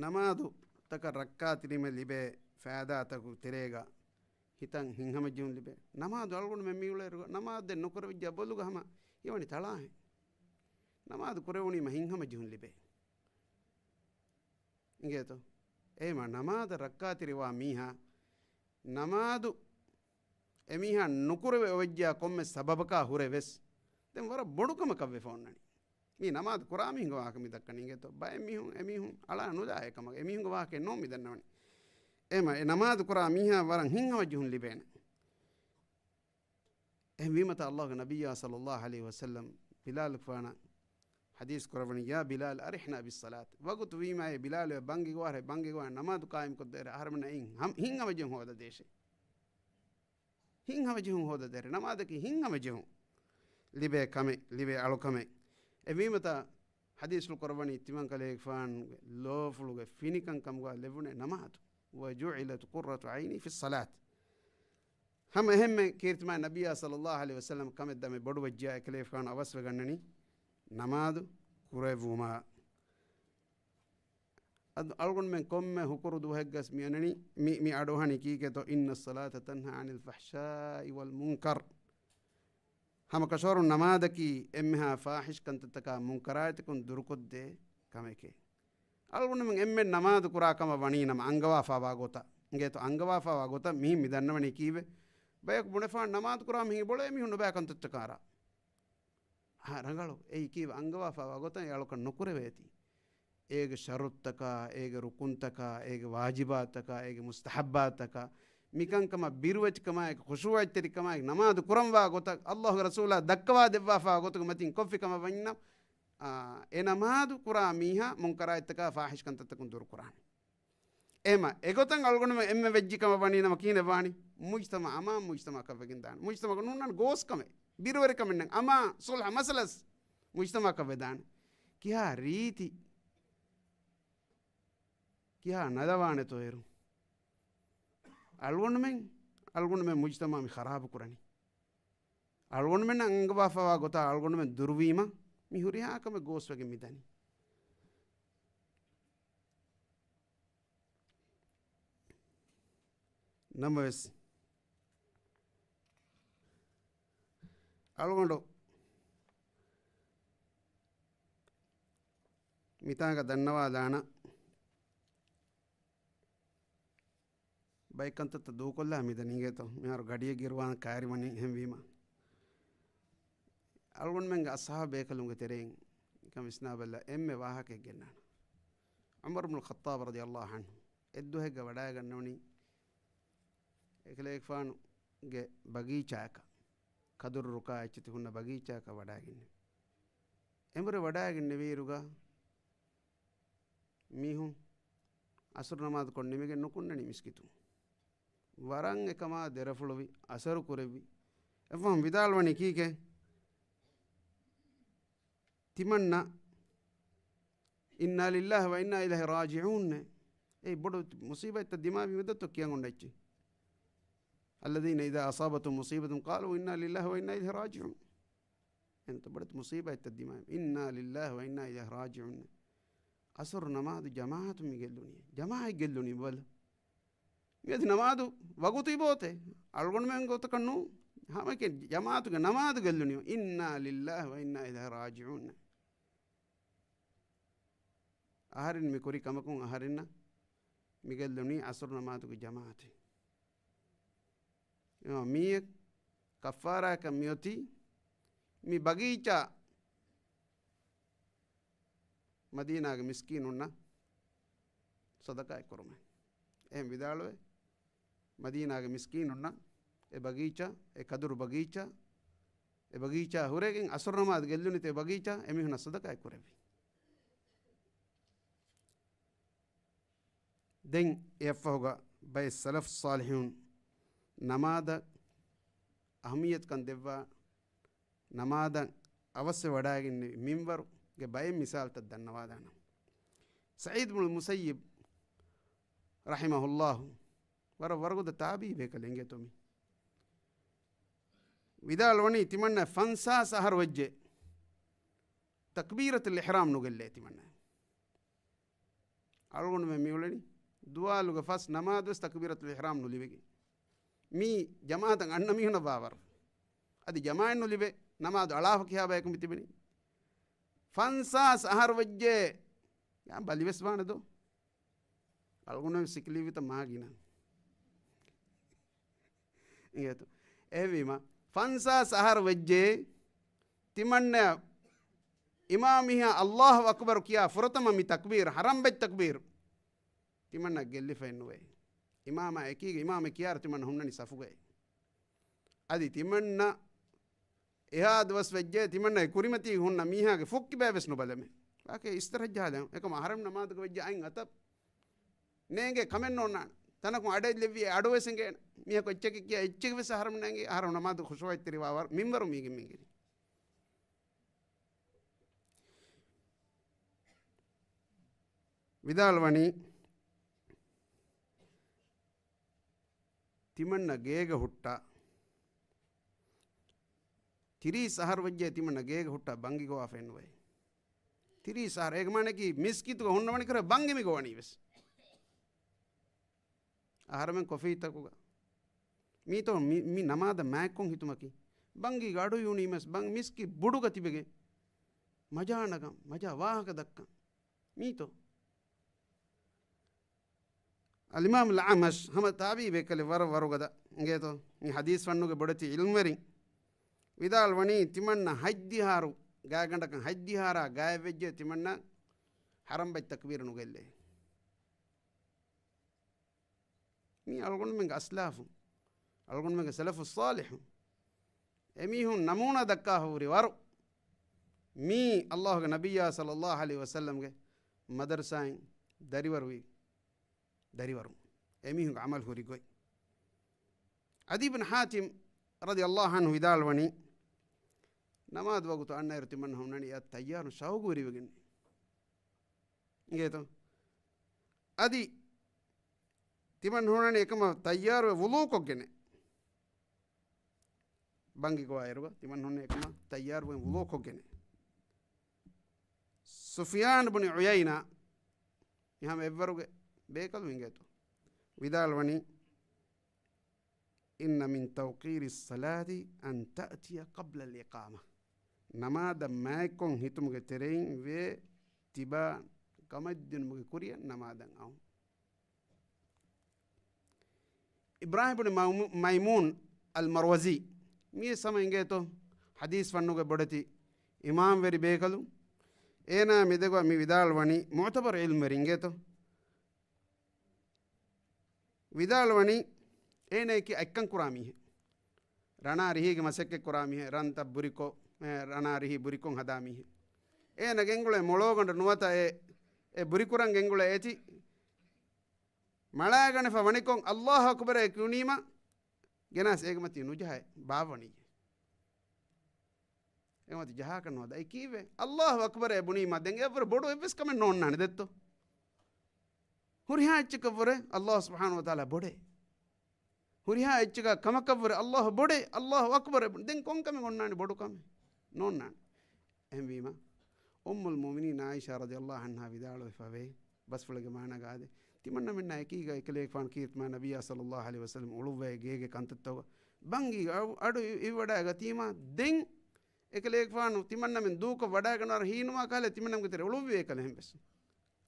ނަމާދުތަކަށް ރައްކާތެރިވުމަށް ލިބޭ ފައިދާތަކުގެ ތެރޭގަ ހިތަށް ހިތްހަމަޖެހުން ލިބޭ. ނަމާދު އަޅުގަނޑުމެން މިއުޅޭ ރު-، ނަމާދު ދެން ނުކުރެވިއްޖާ ބޮލުގަ ހަމަ ހީވަނީ ތަޅާހެން. ނަމާދު ކުރެވުނީމަ ހިތްހަމަޖެހުން ލިބޭ. އިނގޭތޯ؟ އޭމަ ނަމާދަށް ރައްކާތެރިވާ މީހާ، ނަމާދު އެމީހާ ނުކުރެވޭ އޮވެއްޖާ ކޮންމެ ސަބަބަކާ ހުރެ ވެސް، ދެން ވަރަށް ބޮޑު ކަމަކަށް ވެފަ އޮންނަނީ. މީ ނަމާދު ކުރާ މީހުންގެ ވާހަކަ މި ދައްކަނީ. އިނގޭތޯ؟ ބައެއް މީހުން، އެމީހުން އަޅާ ނުލާ އެކަމަކަށް، އެމީހުންގެ ވާހަކައެއް ނޫން މި ދަންނަވަނީ. އެމަ އެ ނަމާދު ކުރާ މީހާ ވަރަށް ހިތްހަމަޖެހުން ލިބޭނެ. އެހެންވީމަތާ އައްލާހުގެ ނަބިއްޔާ ޞައްލައްލާހު ޢަލައިހި ވަސައްލަމް ބިލާލުގެފާނަށް ޙަދީޘް ކުރައްވަނީ، يا بلال أرحنا بالصلاة. ވަގުތު ވީމާއޭ ބިލާލު އެ ބަންގި ގޮވާ، ބަންގި ގޮވާ ނަމާދު ޤާއިމް ކޮށްދޭށޭ، އަހަރެމެންނަށް އެއިން ހަމް-، ހިތްހަމަޖެހުން ހޯދަދޭށޭ. ހިތްހަމަޖެހުން ހޯދަދޭށޭ. ނަމާދަކީ ހިތްހަމަޖެހުން ލިބޭ ކަމެއް، ލިބޭ އަޅުކަމެއް. އެވީމަތާ ޙަދީޘްފުޅު ކުރައްވަނީ ތިމަންކަލޭގެފާނުގެ ލޯފުޅުގެ ފިނިކަން ކަމުގަ ލެއްވުނޭ ނަމާދު. وجعلت قرة عيني في الصلاة. ހަމަ އެހެންމެ ކީރިތިމާ ނަބިއްޔާ ޞައްލައްލާހު ޢަލައިހި ވަސައްލަމް ކަމެއް ދަމެ ބޮޑުވެއްޖާ އެކަލޭގެފާނު އަވަސްވެގަންނަނީ ނަމާދު ކުރެއްވުމަށް. އަދު އަޅުގަނޑުމެން ކޮންމެ ހުކުރު ދުވަހެއްގަސް މި އަންނަނީ، މި، މި އަޑުއަހަނީ ކީކޭތޯ؟ إن الصلاة تنهى عن الفحشاء والمنكر. ހަމަކަށަވަރުން ނަމާދަކީ އެންމެހާ ފާޙިޝް ކަންތައްތަކާ މުންކަރާތްތަކުން ދުރުކޮށްދޭ ކަމެކޭ. އަޅުގަނޑުމެން އެންމެން ނަމާދު ކުރާ ކަމަށް ވަނީ ނަމަ އަންގަވާފާވާ ގޮތަށް. އިނގޭތޯ؟ އަންގަވާފާވާ ގޮތަށް މިހިން މި ދަންނަވަނީ ކީއްވެ؟ ބަޔަކު ބުނެފާން ނަމާދު ކުރާ މީހެއް ބޮޅޭ މީހުން ނުބައި ކަންތައްތަކާ ރާ. އާ، ރަނގަޅު. އެއީ ކީއްވެ؟ އަންގަވާފާވާ ގޮތަށް އެ އަޅުކަން ނުކުރެވޭތީ. އޭގެ ޝަރުޠުތަކާ، އޭގެ ރުކުންތަކާ، އޭގެ ވާޖިބާތަކާ، އޭގެ މުސްތަޙައްބާތަކާ، މިކަންކަމަށް ބިރުވެތިކަމާއެކު، ޚުޝޫޢަތްތެރިކަމާއެކު، ނަމާދު ކުރަންވާ ގޮތަށް އައްލާހުގެ ރަސޫލާ ދައްކަވާ ދެއްވާފާ ގޮތުގެ މަތިން ކޮށްފި ކަމަށް ވަންޏާ، އާ، އެ ނަމާދު ކުރާ މީހާ މުންކަރާތްތަކާ ފާޙިޝް ކަންތައްތަކުން ދުރުކުރާނެ. އެހެމަ އެގޮތަށް އަޅުގަނޑުމެން އެންމެ ވެއްޖި ކަމަށް ވަނީ ނަމަ ކިހިނެއް ވާނީ؟ މުޖްތަމަޢު، އަމާން މުޖްތަމަޢަކަށް ވެގެން ދާނެ. މުޖްތަމަޢަކަށް ނޫންނާނެ ގޯސްކަމެއް، ބިރުވެރިކަމެއް ނެތް، އަމާން ޞުލްޙަ މަސަލަސް މުޖްތަމަޢަކަށް ވެދާނެ. ކިހާ ރީތި، ކިހާ ނަލަވާނެތޯ އޭރު؟ އަޅުގަނޑުމެން، އަޅުގަނޑުމެން މުޖްތަމަޢު މި ޚަރާބު ކުރަނީ. އަޅުގަނޑުމެންނަށް އަންގަވާފަވާ ގޮތާ އަޅުގަނޑުމެން ދުރުވީމަ، މި ހުރިހާ ކަމެއް ގޯސްވެގެން މިދަނީ. ނަމަވެސް، އަޅުގަނޑު މިތާނގަ ދަންނަވާލާނަ، ބައެއް ކަންތައްތައް ދޫކޮށްލާ މިދަނީ އިނގޭތޯ؟ މިހާރު ގަޑިއެއް ގިރުވާން ކައިރިވަނީ އެހެންވީމަ. އަޅުގަނޑުމެންގެ އަޞްޙާބު ބޭކަލުންގެ ތެރެއިން ނިކަން ވިސްނާބަލަ، އެންމެ ވާހަކައެއް ގެންނާނަ. ޢުމަރު ބްނުލް ޚައްޠާބް ރަޟިޔަﷲ ޢަންހު އެއްދުވަހެއްގަ ވަޑައިގަންނަވަނީ، އެކަލޭގެފާނުގެ ބަގީޗާއަކަށް، ކަދުރު ރުކާ އެއްޗެތި ހުންނަ ބަގީޗާއަކަށް ވަޑައިގެންނެވި. އެނބުރި ވަޑައިގެންނެވިއިރުގަ މީހުން އަސުރު ނަމާދު ކޮށް ނިމިގެން ނުކުންނަނީ މިސްކިތުން. ވަރަށް އެކަމާ ދެރަފުޅުވި، އަސަރު ކުރެއްވި. އެފަހުން ވިދާޅުވަނީ ކީކޭ؟ ތިމަންނަ އިންނާ ލިއްލާހި ވަ އިންނާ އިލައިހި ރާޖިޢޫން. އެއީ ބޮޑު މުސީބަތްތައް ދިމާވި މިދަތު ކިޔަން އޮންނަ އެއްޗެއް. الذين إذا أصابتهم مصيبة قالوا إنا لله وإنا إليه راجعون. އެންތަ ބޮޑެތި މުސީބަތްތައް ދިމާވި. އިންނާ ލިއްލާހި ވަ އިންނާ އިލައިހި ރާޖިޢޫން. އަސުރު ނަމާދު ޖަމާޢަތު މި ގެއްލުނީ. ޖަމާޢަތް ގެއްލުނީ ބަލަ. މިއަދު ނަމާދު ވަގުތު އިބޯތޭ. އަޅުގަނޑުމެން ގޮތަކަށް ނޫ. ހަމައެކަނި ޖަމާޢަތުގެ ނަމާދު ގެއްލުނީ. އިންނާ ލިއްލާހި ވަ އިންނާ އިލައިހި ރާޖިޢޫން. އަހަރެން މި ކުރި ކަމަކުން އަހަރެންނަށް މި ގެއްލުނީ އަސުރު ނަމާދުގެ ޖަމާޢަތެއް. އެމަ މީއެއް ކައްފާރާއަކަށް މިއޮތީ މި ބަގީޗާ މަދީނާގެ މިސްކީނުންނަށް ޞަދަޤާތް ކުރުމެއް. އެހެން ވިދާޅުވެ، މަދީނާގެ މިސްކީނުންނަށް އެ ބަގީޗާ، އެ ކަދުރު ބަގީޗާ، އެ ބަގީޗާ ހުރެގެން އަސުރު ނަމާދު ގެއްލުނިތޭ ބަގީޗާ އެމީހުންނަށް ޞަދަޤާތް ކުރެއްވި. ދެން އެއަށްފަހުގަ ބައެއް ސަލަފް ޞާލިޙުން ނަމާދަށް އަހަމިއްޔަތުކަން ދެއްވާ، ނަމާދަށް އަވަސްވެ ވަޑައިގެންނެވި މިންވަރުގެ ބައެއް މިސާލުތައް ދަންނަވާލާނަން. ސަޢީދު ބުނުލް މުސައްޔިބް ރަޙިމަހުﷲ ވަރަށް ވަރުގަދަ ތާބިޢީ ބޭކަލެއް އިނގޭތޯ މީ. ވިދާޅުވަނީ ތިމަންނަ ފަންސާސް އަހަރު ވެއްޖެ ތަކްބީރަތުލް އިޙްރާމް ނުގެއްލޭ ތިމަންނަ. އަޅުގަނޑުމެން މިއުޅެނީ ދުވާލުގެ ފަސް ނަމާދުވެސް ތަކްބީރަތުލް އިޙްރާމް ނުލިބެގެން. މީ ޖަމާޢަތަށް އަންނަ މީހުނަށް ވާވަރު. އަދި ޖަމާޢަތް ނުލިބޭ ނަމާދު އަޅާފަ ކިހާ ބަޔަކު މި ތިބެނީ. ފަންސާސް އަހަރު ވެއްޖެ. ޔާ ބަލިވެސް ވާނެ ދޯ. އަޅުގަނޑު ސިކިލިވިތަ މާ ގިނަ. އިނގޭތޯ. އެހެންވީމަ، ފަންސާސް އަހަރު ވެއްޖެ ތިމަންނަ އިމާމް މީހާ އައްލާހު އަކްބަރު ކިޔާ ފުރަތަމަ މި ތަކްބީރު، ޙަރަމް ބައްތަ ތަކްބީރު ތިމަންނަ ގެއްލިފައެއް ނުވޭ. އިމާމާ އެކީގަ އިމާމެއް ކިޔާރު ތިމަންނަ ހުންނަނީ ސަފުގައި. އަދި ތިމަންނަ އެހާ ދުވަސް ވެއްޖެ ތިމަންނަ އެ ކުރިމަތީ ހުންނަ މީހާގެ ފުއްކިބައި ވެސް ނުބަލަމޭ. ވާކޭ އިސްތަރައްޖާލަން. އެކަމަ އަހަރެން ނަމާދުގަ ވެއްޖެ އަތް އަތަށް ނޭނގޭ ކަމެއް ނޯންނާނެ. ތަނަކުން އަޑެއް ލެއްވި އެ އަޑު ވެސް އެނގޭނެ. މީހަކު އެއްޗެކެއް ކިޔާ އެއްޗެކެއް ވެސް އަހަރެން ނޭނގޭ. އަހަރެން ނަމާދު ޚުޝޫޢަތްތެރިވާ ވަރު މިންވަރު މީގެ މީގެނީ. ވިދާޅުވަނީ، ތިމަންނަ ގޭގަ ހުއްޓާ، ތިރީސް އަހަރު ވެއްޖެ ތިމަންނަ ގޭގަ ހުއްޓާ ބަންގި ގޮވާފައެއް ނުވޭ. ތިރީސް އަހަރު، އޭގެ މާނައަކީ މިސްކިތުގަ ހުންނަވަނިކަރ ބަންގި މި ގޮވަނީ ވެސް. އަހަރެމެން ކޮފީތަކުގަ މީތޯ މި، މި ނަމާދަށް މާތްކޮން ހިތުމަކީ، ބަންގީގަ އަޑު އިވުނީމަސް ބަން މިސްކި ބުޑުގަ ތިބެގެން މަޖާ ނަގަން، މަޖާ ވާހަކަ ދައްކަން މީތޯ. އަލްއިމާމު އަލްއަޢްމަޝް ހަމަ ތާބިޢީ ބޭކަލެއް ވަރަށް ވަރުގަދަ އިނގޭތޯ. މި ޙަދީޘް ފަންނުގެ ބޮޑެތި ޢިލްމުވެރިން ވިދާޅުވަނީ، ތިމަންނަ ހަތްދިހަ އަހަރު ގާތްގަނޑަކަށް ހަތްދިހަ އަހަރާ ގާތްވެއްޖެ ތިމަންނަ ޙަރަމް ބައްތަ ތަކްބީރު ނުގެއްލޭ. މީ އަޅުގަނޑުމެންގެ އަސްލާފުން، އަޅުގަނޑުމެންގެ ސަލަފު ޞާލިޙުން، އެމީހުން ނަމޫނާ ދައްކާފަ ހުރި ވަރު. މީ އައްލާހުގެ ނަބިއްޔާ ޞައްލައްލާހު ޢަލައިހި ވަސައްލަމްގެ މަދަރުސާއިން ދަރިވަރުވި ދަރިވަރުން. އެމީހުންގެ ޢަމަލު ހުރި ގޮތް. ޢަދީ ބިން ޙާތިމް ރަޟިޔައްލާހު ޢަންހު ވިދާޅުވަނީ، ނަމާދު ވަގުތު އަންނައިރު ތިމަންނަ ހުންނަނީ އެއަށް ތައްޔާރު ޝައުގުވެރިވެގެން. އިނގޭތޯ؟ އަދި ތިމަން ހުންނަނީ އެކަމަށް ތައްޔާރުވެ ވުޟޫކޮށްގެނެ. ބަންގި ގޮވާއިރުގަ ތިމަން ހުންނަނީ އެކަމަށް ތައްޔާރުވެ ވުޟޫކޮށްގެނެ. ސުފިޔާން ބުނި ޢުޔައިނާ މި ހަމަ އެއްވަރުގެ ބޭކަލު އިނގޭތޯ. ވިދާޅުވަނީ، إن من توقير الصلاة أن تأتي قبل الإقامة. ނަމާދަށް މާތްކޮން ހިތުމުގެ ތެރެއިން ވޭ ތިބާ ކަމަށްދިނުމުގެ ކުރިއަށް ނަމާދަށް އައުން. އިބްރާހިމް ބުނި މައުމޫ-، މައިމޫން އަލް މަރުވަޒީ، މިވެސް ހަމަ އިނގޭތޯ ޙަދީޘް ފަންނުގެ ބޮޑެތި އިމާމްވެރި ބޭކަލު. އޭނާ މިދެގޮ މި ވިދާޅުވަނީ މުޢުތަބަރު ޢިލްމުވެރި އިނގޭތޯ. ވިދާޅުވަނީ، އޭނަޔަކީ އަތްކަން ކުރާ މީހެއް. ރަނާ ރިހީގެ މަސައްކަތް ކުރާ މީހެއް، ރަންތައް ބުރިކޮށް، އެ، ރަނާ ރިހީ ބުރިކޮށް ހަދާ މީހެއް. އޭނަ ގެންގުޅޭ މޮޅޯގަނޑު ނުވަތަ އެ، އެ ބުރިކުރަން ގެންގުޅޭ އޭތި މަޅާގަނެފަ ވަނިކޮށް، އައްލާހު އަކުބަރޭ ކިޔުނީމަ، ގެނާސް އޭގެ މަތީ ނުޖަހައި ބާއްވަނީ. އެމަތި ޖަހާކަށް ނުވަދަ. އެ ކީއްވެ؟ އައްލާހު އަކުބަރޭ ބުނީމަ ދެން އެއަށްވުރެ ބޮޑު އެއްވެސް ކަމެއް ނޯންނާނެ ދެއްތޯ؟ ހުރިހާ އެއްޗަކަށްވުރެ އައްލާހު ސުބްޙާނަހު ވަތަޢާލާ ބޮޑޭ. ހުރިހާ އެއްޗަކާ ކަމަކަށްވުރެ އައްލާހު ބޮޑޭ، އައްލާހު އަކުބަރޭ ބުނީ. ދެން ކޮން ކަމެއް އޮންނާނެ ބޮޑު ކަމެއް؟ ނޯންނާނެ. އެހެންވީމަ، އުއްމުލް މުއުމިނީން ޢާއިޝާ ރަޟިޔައްލާހު ޢަންހާ ވިދާޅުވެފަވޭ، ބަސްފުޅެއްގެ މާނަގާ އާދޭ. ތިމަންނަމެންނާ އެކީގަ އެކަލޭގެފާނު ކީރިތި މާ ނަބިއްޔާ ޞައްލައްލާހު ޢަލައިހި ވަސައްލަމް އުޅުއްވައި ގޭގެ ކަންތައްތަކުގަ ބަންގީ އަޑު، އަޑު އި-، އިވިވަޑައިގަތީމާ، ދެން އެކަލޭގެފާނު ތިމަންނަމެން ދޫކޮށް ވަޑައިގަންނަވާ ހީނުވާ ކަހަލަ ތިމަންނަމެންގެ ތެރެ އުޅުއްވި އެކަލަ ހެން ވެސް.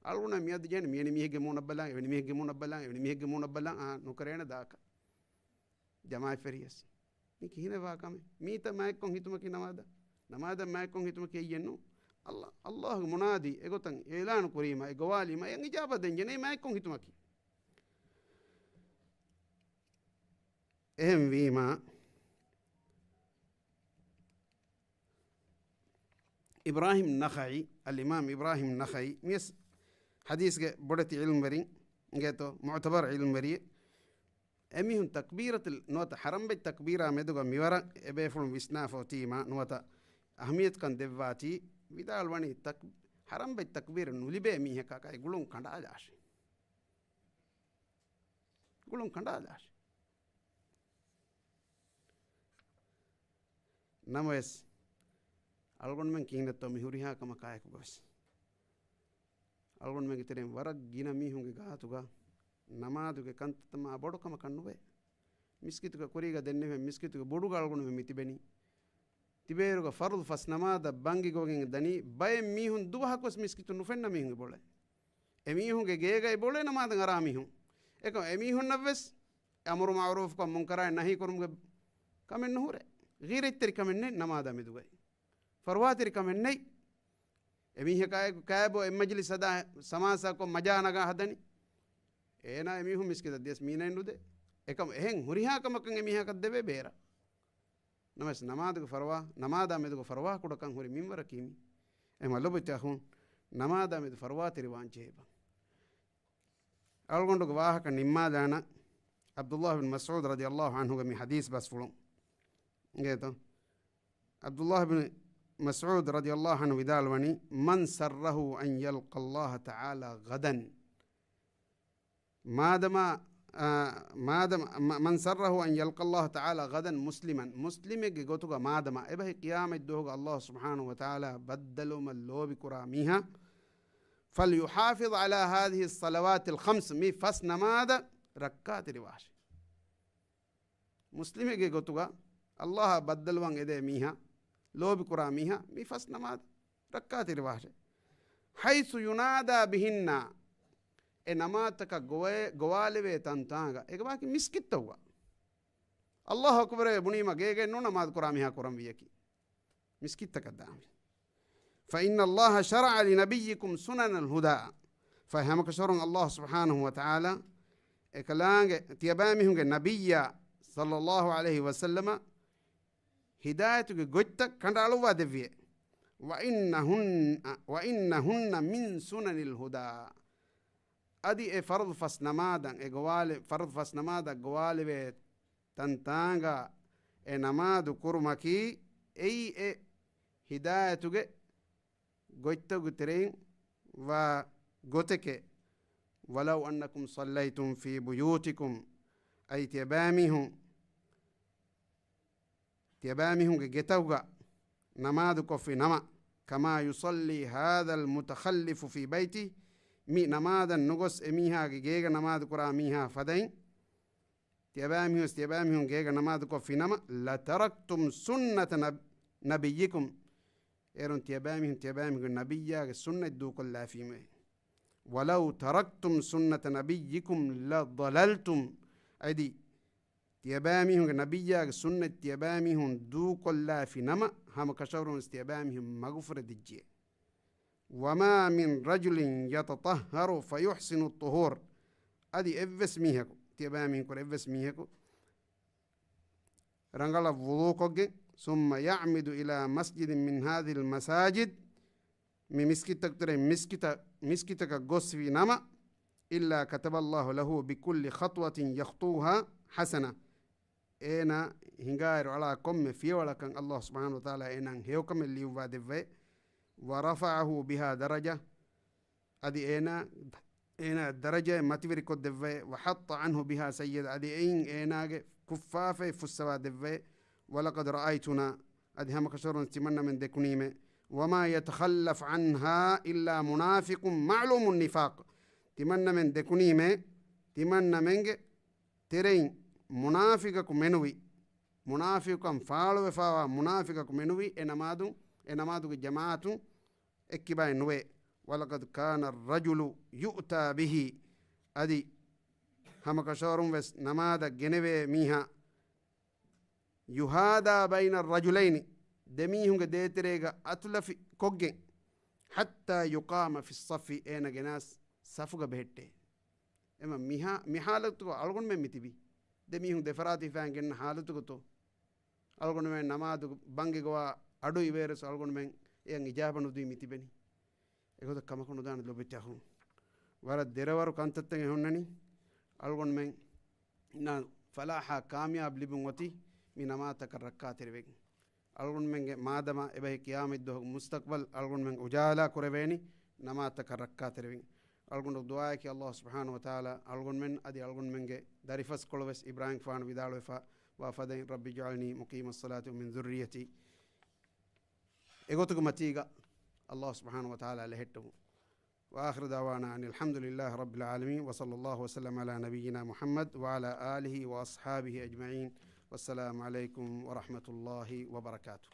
އަޅުގަނޑަށް މިއަދު ޖެހޭނެ މިއެނި މީހެއްގެ މޫނަށް ބަލާން، އެވެނި މީހެއްގެ މޫނަށް ބަލާން، އެވެނި މީހެއްގެ މޫނަށް ބަލާން، އާ، ނުކެރޭނެ ދާކަށް. ޖަމާއަތް ފެރިޔަސް. މި ކިހިނެއް ވާ ކަމެއް؟ މީތަ މާތްކޮށް ހިތުމަކީ ނަމާދަށް؟ ނަމާދަށް މާތްކޮށް ހިތުމަކީ އެއްޔެއްނު؟ އައްލާ، އައްލާހުގެ މުނާދީ އެގޮތަށް އިޢުލާނު ކުރީމަ، އެ ގޮވާލީމަ، އެއަށް އިޖާބަ ދޭން ޖެހޭ މާތްކޮށް ހިތުމަކީ. އެހެންވީމަ، އިބްރާހިމް ނަޚަޢީ، އަލްއިމާމް އިބްރާހިމް ނަޚަޢީ، މިޔަސް ޙަދީޘްގެ ބޮޑެތި ޢިލްމުވެރިން އިނގޭތޯ، މުޢުތަބަރު ޢިލްމުވެރިއެއް. އެމީހުން ތަކްބީރަތުލް ނުވަތަ ޙަރަމްބައި ތަކްބީރާ މެދުގަ މިވަރަށް އެބޭފުޅުން ވިސްނާފަ އޮތީމާ ނުވަތަ އަހަމިއްޔަތުކަން ދެއްވާތީ، ވިދާޅުވަނީ ތަކް-، ޙަރަމްބައި ތަކްބީރު ނުލިބޭ މީހަކާ ކައި ގުޅުން ކަނޑާލާށޭ. ގުޅުން ކަނޑާލާށޭ. ނަމަވެސް، އަޅުގަނޑުމެން ކިހިނެއްތޯ މި ހުރިހާ ކަމަކާއެކުގަވެސް އަޅުގަނޑުމެންގެ ތެރެއިން ވަރަށް ގިނަ މީހުންގެ ގާތުގަ ނަމާދުގެ ކަންތައްތައް މާ ބޮޑު ކަމަކަށް ނުވޭ. މިސްކިތުގެ ކުރީގަ ދެންނެވި މިސްކިތުގެ ބޮޑުގަ އަޅުގަނޑުމެން މި ތިބެނީ. ތިބޭއިރުގަ ފަރުޟު ފަސް ނަމާދަށް ބަންގި ގޮވަގެން ދަނީ، ބައެއް މީހުން ދުވަހަކުވެސް މިސްކިތު ނުފެންނަ މީހުންގެ ބޮޅެއް. އެމީހުންގެ ގޭގައި ބޮޅޭ ނަމާދަށް އަރާ މީހުން. އެކަމް އެމީހުންނަށްވެސް އަމުރު މަޢުރޫފުކޮށް މުންކަރާއި ނަހީ ކުރުމުގެ ކަމެއް ނުހުރޭ. ޣީރަތްތެރި ކަމެއް ނެތް ނަމާދާ މެދުގައި. ފަރުވާތެރި ކަމެއް ނެތް. އެމީހަކާއެކު ކާބޯ އެއްމަޖިލިސް ހަދާ ސަމާސާކޮށް މަޖާ ނަގާ ހަދަނީ. އޭނާ އެމީހުން މިސްކިތަށް ދިޔަސް މީނައެއް ނުދޭ. އެކަމް އެހެން ހުރިހާ ކަމަކަށް އެމީހަކަށް ދެވޭ ބޭރަށް. ނަމަވެސް ނަމާދުގެ ފަރުވާ، ނަމާދާ މެދުގެ ފަރުވާ ކުޑަކަން ހުރި މިންވަރަކީ މި. އެހެންމަ ލޮބުވެތި އަޚުން، ނަމާދާ މެދު ފަރުވާތެރި ވާން ޖެހޭބަ. އަޅުގަނޑުގެ ވާހަކަ ނިންމާލާނަ، ޢަބްދުﷲ ބިން މަސްޢޫދު ރަޟިޔަﷲ ޢަންހުގެ މި ޙަދީޘް ބަސްފުޅުން އިނގޭތޯ. ޢަބްދުﷲ ބިން މަސްޢޫދު ރަޟިޔަﷲ ޢަންހު ވިދާޅުވަނީ، "من سره أن يلقى الله تعالى غدا." މާދަމާ، އާ، މާދަމާ، މަ-، "من سره أن يلقى الله تعالى غدا مسلما." މުސްލިމެއްގެ ގޮތުގަ މާދަމާ އެބަހި ޤިޔާމަތް ދުވަހުގަ އައްލާހު ސުބްޙާނަހު ވަތަޢާލާ ބައްދަލުވުމަށް ލޯބިކުރާ މީހާ، "فليحافظ على هذه الصلوات الخمس." މި ފަސް ނަމާދަށް ރައްކާތެރިވާށޭ. މުސްލިމެއްގެ ގޮތުގަ އައްލާހާ ބައްދަލުވަން އެދޭ މީހާ، ލޯބިކުރާ މީހާ މި ފަސް ނަމާދަށް ރައްކާތެރިވާށޭ. "حيث ينادى بهن." އެ ނަމާދުތަކަށް ގޮވޭ-، ގޮވާލެވޭ ތަންތާނގަ، އެގަވާކި މިސްކިތްތައްގަ. އައްލާހު އަކްބަރޭ ބުނީމަ ގޭގައި ނޫން ނަމާދު ކުރާ މީހާ ކުރަންވީއަކީ. މިސްކިތްތަކަށް ދާންވީ. "فإن الله شرع لنبيكم سنن الهدى." ފަހެ ހަމަކަށަވަރުން އައްލާހު ސުބްޙާނަހު ވަތަޢާލާ އެކަލާނގެ ތިޔަބައިމީހުންގެ ނަބިއްޔާ ޞައްލައްލާހު ޢަލައިހި ވަސައްލަމަ ހިދާޔަތުގެ ގޮތްތައް ކަނޑައަޅުއްވާ ދެއްވިއޭ. "وإنهن، وإنهن من سنن الهدى." އަދި އެ ފަރުޟު ފަސް ނަމާދަށް، އެ ގޮވާލެ-، ފަރުޟު ފަސް ނަމާދަށް ގޮވާލެވޭ ތަންތާނގަ އެ ނަމާދު ކުރުމަކީ އެއީ އެ ހިދާޔަތުގެ ގޮތްތަކުގެ ތެރެއިން ވާ ގޮތެކޭ. "ولو أنكم صليتم في بيوتكم." އައި ތިޔަބައިމީހުން، ތިޔަބައިމީހުންގެ ގެތަކުގަ ނަމާދު ކޮށްފި ނަމަ، "كما يصلي هذا المتخلف في بيته." މި ނަމާދަށް ނުގޮސް އެމީހާގެ ގޭގަ ނަމާދު ކުރާ މީހާ ފަދައިން، ތިޔަބައިމީހުން ވެސް ތިޔަބައިމީހުން ގޭގަ ނަމާދު ކޮށްފި ނަމަ، "لتركتم سنة نب-، نبيكم." އޭރުން ތިޔަބައިމީހުން ތިޔަބައިމީހުންގެ ނަބިއްޔާގެ ސުންނަތް ދޫކޮށްލާފީމެވެ. "ولو تركتم سنة نبيكم لضللتم." އަދި ތިޔަބައިމީހުންގެ ނަބިއްޔާގެ ސުންނަތް ތިޔަބައިމީހުން ދޫކޮށްލާފި ނަމަ، ހަމަ ކަށަވަރުން ވެސް ތިޔަބައިމީހުން މަގުފުރެދިއްޖެ. "وما من رجل يتطهر فيحسن الطهور." އަދި އެއްވެސް މީހަކު، ތިޔަބައިމީހުން ކުރެ އެއްވެސް މީހަކު، ރަނގަޅަށް ވުޟޫކޮށްގެން، ثم يعمد إلى مسجد من هذه المساجد، މި މިސްކިތްތަކު ތެރެއިން މިސްކިތަ-، މިސްކިތަކަށް ގޮސްފި ނަމަ، إلا كتب الله له بكل خطوة يخطوها حسنة. އޭނާ ހިނގާއިރު އަޅާ ކޮންމެ ފިޔަވަޅަކަށް ﷲ ސުބްޙާނަހޫ ވަތަޢާލާ އޭނާއަށް ހެޔޮކަމެއް ލިޔުއްވާ ދެއްވައޭ. ورفعه بها درجة، އަދި އޭނާ، އޭނާ ދަރަޖައެއް މަތިވެރިކޮށްދެއްވައޭ. وحط عنه بها سيئة، އަދި އެއިން އޭނާގެ ކުށްފާފައެއް ފުއްސަވާ ދެއްވައޭ. ولقد رأيتنا، އަދި ހަމަކަށަވަރުން ތިމަންނަމެން ދެކުނީމޭ. وما يتخلف عنها إلا منافق معلوم النفاق، ތިމަންނަމެން ދެކުނީމޭ، ތިމަންނަމެންގެ ތެރެއިން މުނާފިގަކު މެނުވި، މުނާފިގުކަން ފާޅުވެފާވާ މުނާފިގަކު މެނުވި، އެ ނަމާދު، އެ ނަމާދުގެ ޖަމާޢަތުން އެއްކިބާއެއް ނުވޭ. ولقد كان الرجل يؤتى به، އަދި ހަމަކަށަވަރުން ވެސް ނަމާދަށް ގެނެވޭ މީހާ، يهادى بين الرجلين، ދެމީހުންގެ ދޭތެރޭގަ އަތުލަފި ކޮށްގެން، حتى يقام في الصف، އޭނަ ގެނާސް ސަފުގަ ބެހެއްޓޭ. އެމަ މިހާ-، މި ޙާލަތުގަ އަޅުގަނޑުމެން މިތިބީ. ދެމީހުން ދެފަރާތް ހިފައިގެން ގެންނަ ޙާލަތުގަތޯ؟ އަޅުގަނޑުމެން ނަމާދު ބަންގިގޮވާ އަޑު އިވޭރެސް އަޅުގަނޑުމެން އެޔަށް އިޖާބަ ނުދީ މި ތިބެނީ. އެގޮތަށް ކަމަކު ނުދާނެ ލޮބުވެތި އަޚުން. ވަރަށް ދެރަވަރު ކަންތައްތައް އެ ހުންނަނީ. އަޅުގަނޑުމެންނަށް ފަލާޙާ ކާމިޔާބު ލިބުން އޮތީ މި ނަމާދުތަކަށް ރައްކާތެރިވެގެން. އަޅުގަނޑުމެންގެ މާދަމާ އެބަހި ޤިޔާމަތްދުވަހު މުސްތަޤްބަލް އަޅުގަނޑުމެން އުޖާލާ ކުރެވޭނީ ނަމާދުތަކަށް ރައްކާތެރިވެގެން. އަޅުގަނޑު ދުޢާއަކީ ﷲ ސުބްޙާނަހޫ ވަތަޢާލާ އަޅުގަނޑުމެން އަދި އަޅުގަނޑުމެންގެ ދަރިފަސްކޮޅު ވެސް އިބްރާހީމްފާނު ވިދާޅުވެފަ ވާ ފަދައިން، رب اجعلني مقيم الصلاة ومن ذريتي. އެގޮތުގެ މަތީގަ ﷲ ސުބްޙާނަހޫ ވަތަޢާލާ ލެހެއްޓުމުން. وآخر دعوانا أن الحمد لله رب العالمين، وصلى الله وسلم على نبينا محمد وعلى آله وأصحابه أجمعين، والسلام عليكم ورحمة الله وبركاته.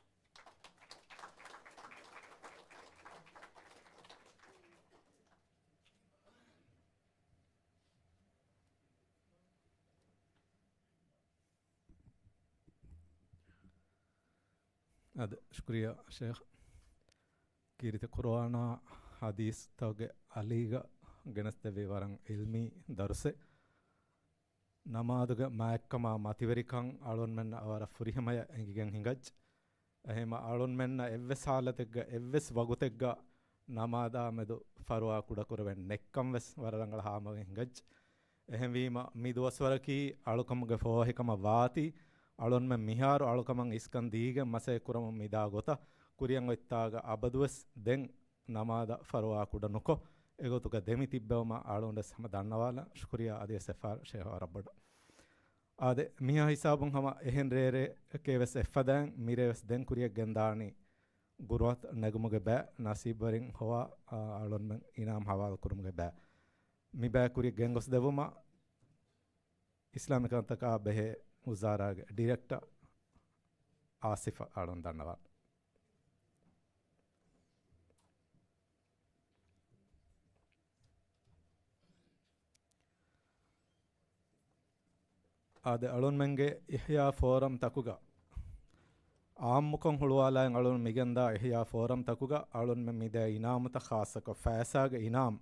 އާދެ، ޝުކުރިއްޔާ ޝޭޚް. ކީރިތި ޤުރުއާނާ ޙަދީޘްތަކުގެ އަލީގަ ގެނެސްދެއްވި ވަރަށް ޢިލްމީ ދަރުސެއް. ނަމާދުގެ މާތްކަމާ މަތިވެރިކަން އަޅުންމެންނަށް ވަރަށް ފުރިހަމަޔަށް އެނގިގެން ހިނގައްޖެ. އެހެންމަ އަޅުންމެންނަށް އެއްވެސް ޙާލަތެއްގަ، އެއްވެސް ވަގުތެއްގަ ނަމާދާ މެދު ފަރުވާ ކުޑަކުރެވެން ނެއްކަން ވެސް ވަރަށް ރަނގަޅަށް ހާމަވެގެން ހިނގައްޖެ. އެހެންވީމަ، މި ދުވަސްވަރަކީ އަޅުކަމުގެ ފޯހިކަމަށް ވާތީ، އަޅުންމެން މިހާރު އަޅުކަމަށް އިސްކަން ދީގެން މަސައްކަތް ކުރަމުން މިދާ ގޮތަށް ކުރިއަށް އޮތްތާގަ އަބަދުވެސް ދެން ނަމާދަށް ފަރުވާ ކުޑަ ނުކޮށް، އެގޮތުގަ ދެމި ތިއްބެވުމަށް އަޅުގަނޑުވެސް ހަމަ ދަންނަވާލަން. ޝުކުރިއްޔާ އަދިވެސް އެއްފަހަރު ޝޭޚް ވަރަށް ބޮޑަށް. އާދެ، މިހާ ހިސާބުން ހަމަ އެހެން ރޭރެއެކޭ ވެސް އެއްފަދައިން މިރޭ ވެސް ދެން ކުރިއަށް ގެންދާނީ ގުރުއަތު ނެގުމުގެ ބައި ނަސީބުވެރިން ހޮވާ، އާ، އަޅުންމެން އިނާމް ހަވާލު ކުރުމުގެ ބައި. މި ބައި ކުރިއަށް ގެންގޮސް ދެއްވުމަށް އިސްލާމިކް ކަންތަކާ ބެހޭ ވުޒާރާގެ ޑިރެކްޓަރ އާސިފަށް އަޅުން ދަންނަވާން. އާދެ، އަޅުންމެންގެ އިޙްޔާ ފޯރަމް ތަކުގަ އާއްމުކޮށް ހުޅުވާލާއިން އަޅުން މިގެންދާ އިޙްޔާ ފޯރަމް ތަކުގަ އަޅުންމެން މިދޭ އިނާމުތައް ޚާއްޞަކޮށް ފައިސާގެ އިނާމް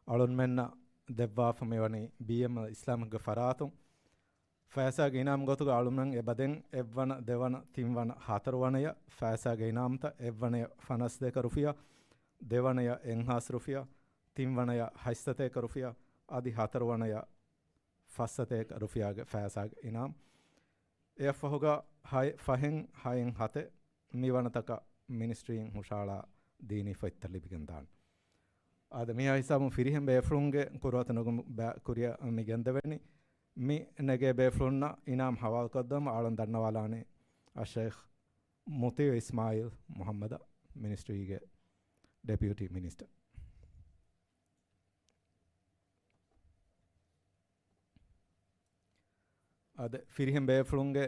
އަޅުންމެންނަށް ދެއްވާފަ މިވަނީ ބީއެމްއެލް އިސްލާމިކްގެ ފަރާތުން. ފައިސާގެ އިނާމް ގޮތުގަ އަޅުމެން އެބަދެން އެއްވަނަ، ދެވަނަ، ތިންވަނަ، ހަތަރުވަނަޔަށް ފައިސާގެ އިނާމްތައް އެއްވަނަޔަށް ފަނަސްދޭކަ ރުފިޔާ، ދެވަނަޔަށް އެއްހާސް ރުފިޔާ، ތިންވަނަޔަށް ހަތްސަތޭކަ ރުފިޔާ، އަދި ހަތަރުވަނަޔަށް ފަސްސަތޭކަ ރުފިޔާގެ ފައިސާގެ އިނާމް. އެއަށްފަހުގަ ހައެއް، ފަހެން ހައެއް ހަތެއް މިވަނަތަކަށް މިނިސްޓްރީން ހުށަހަޅާ ދީނީ ފޮތްތައް ލިބިގެން ދާނެ. އާދެ، މިހާ ހިސާބުން ފިރިހެން ބޭފުޅުންގެ ކުރުއަތު ނުގުމު ބައި ކުރިއަށް މި ގެންދެވެނީ. މި ނެގޭ ބޭފުޅުންނަށް އިނާމް ހަވާލުކޮށްދަމަ އަޅުން ދަންނަވާލާނީ އައްޝައިޚް މުތީޢު އިސްމާޢީލް މުޙައްމަދަށް، މިނިސްޓްރީގެ ޑެޕިއުޓީ މިނިސްޓަރ. އާދެ، ފިރިހެން ބޭފުޅުންގެ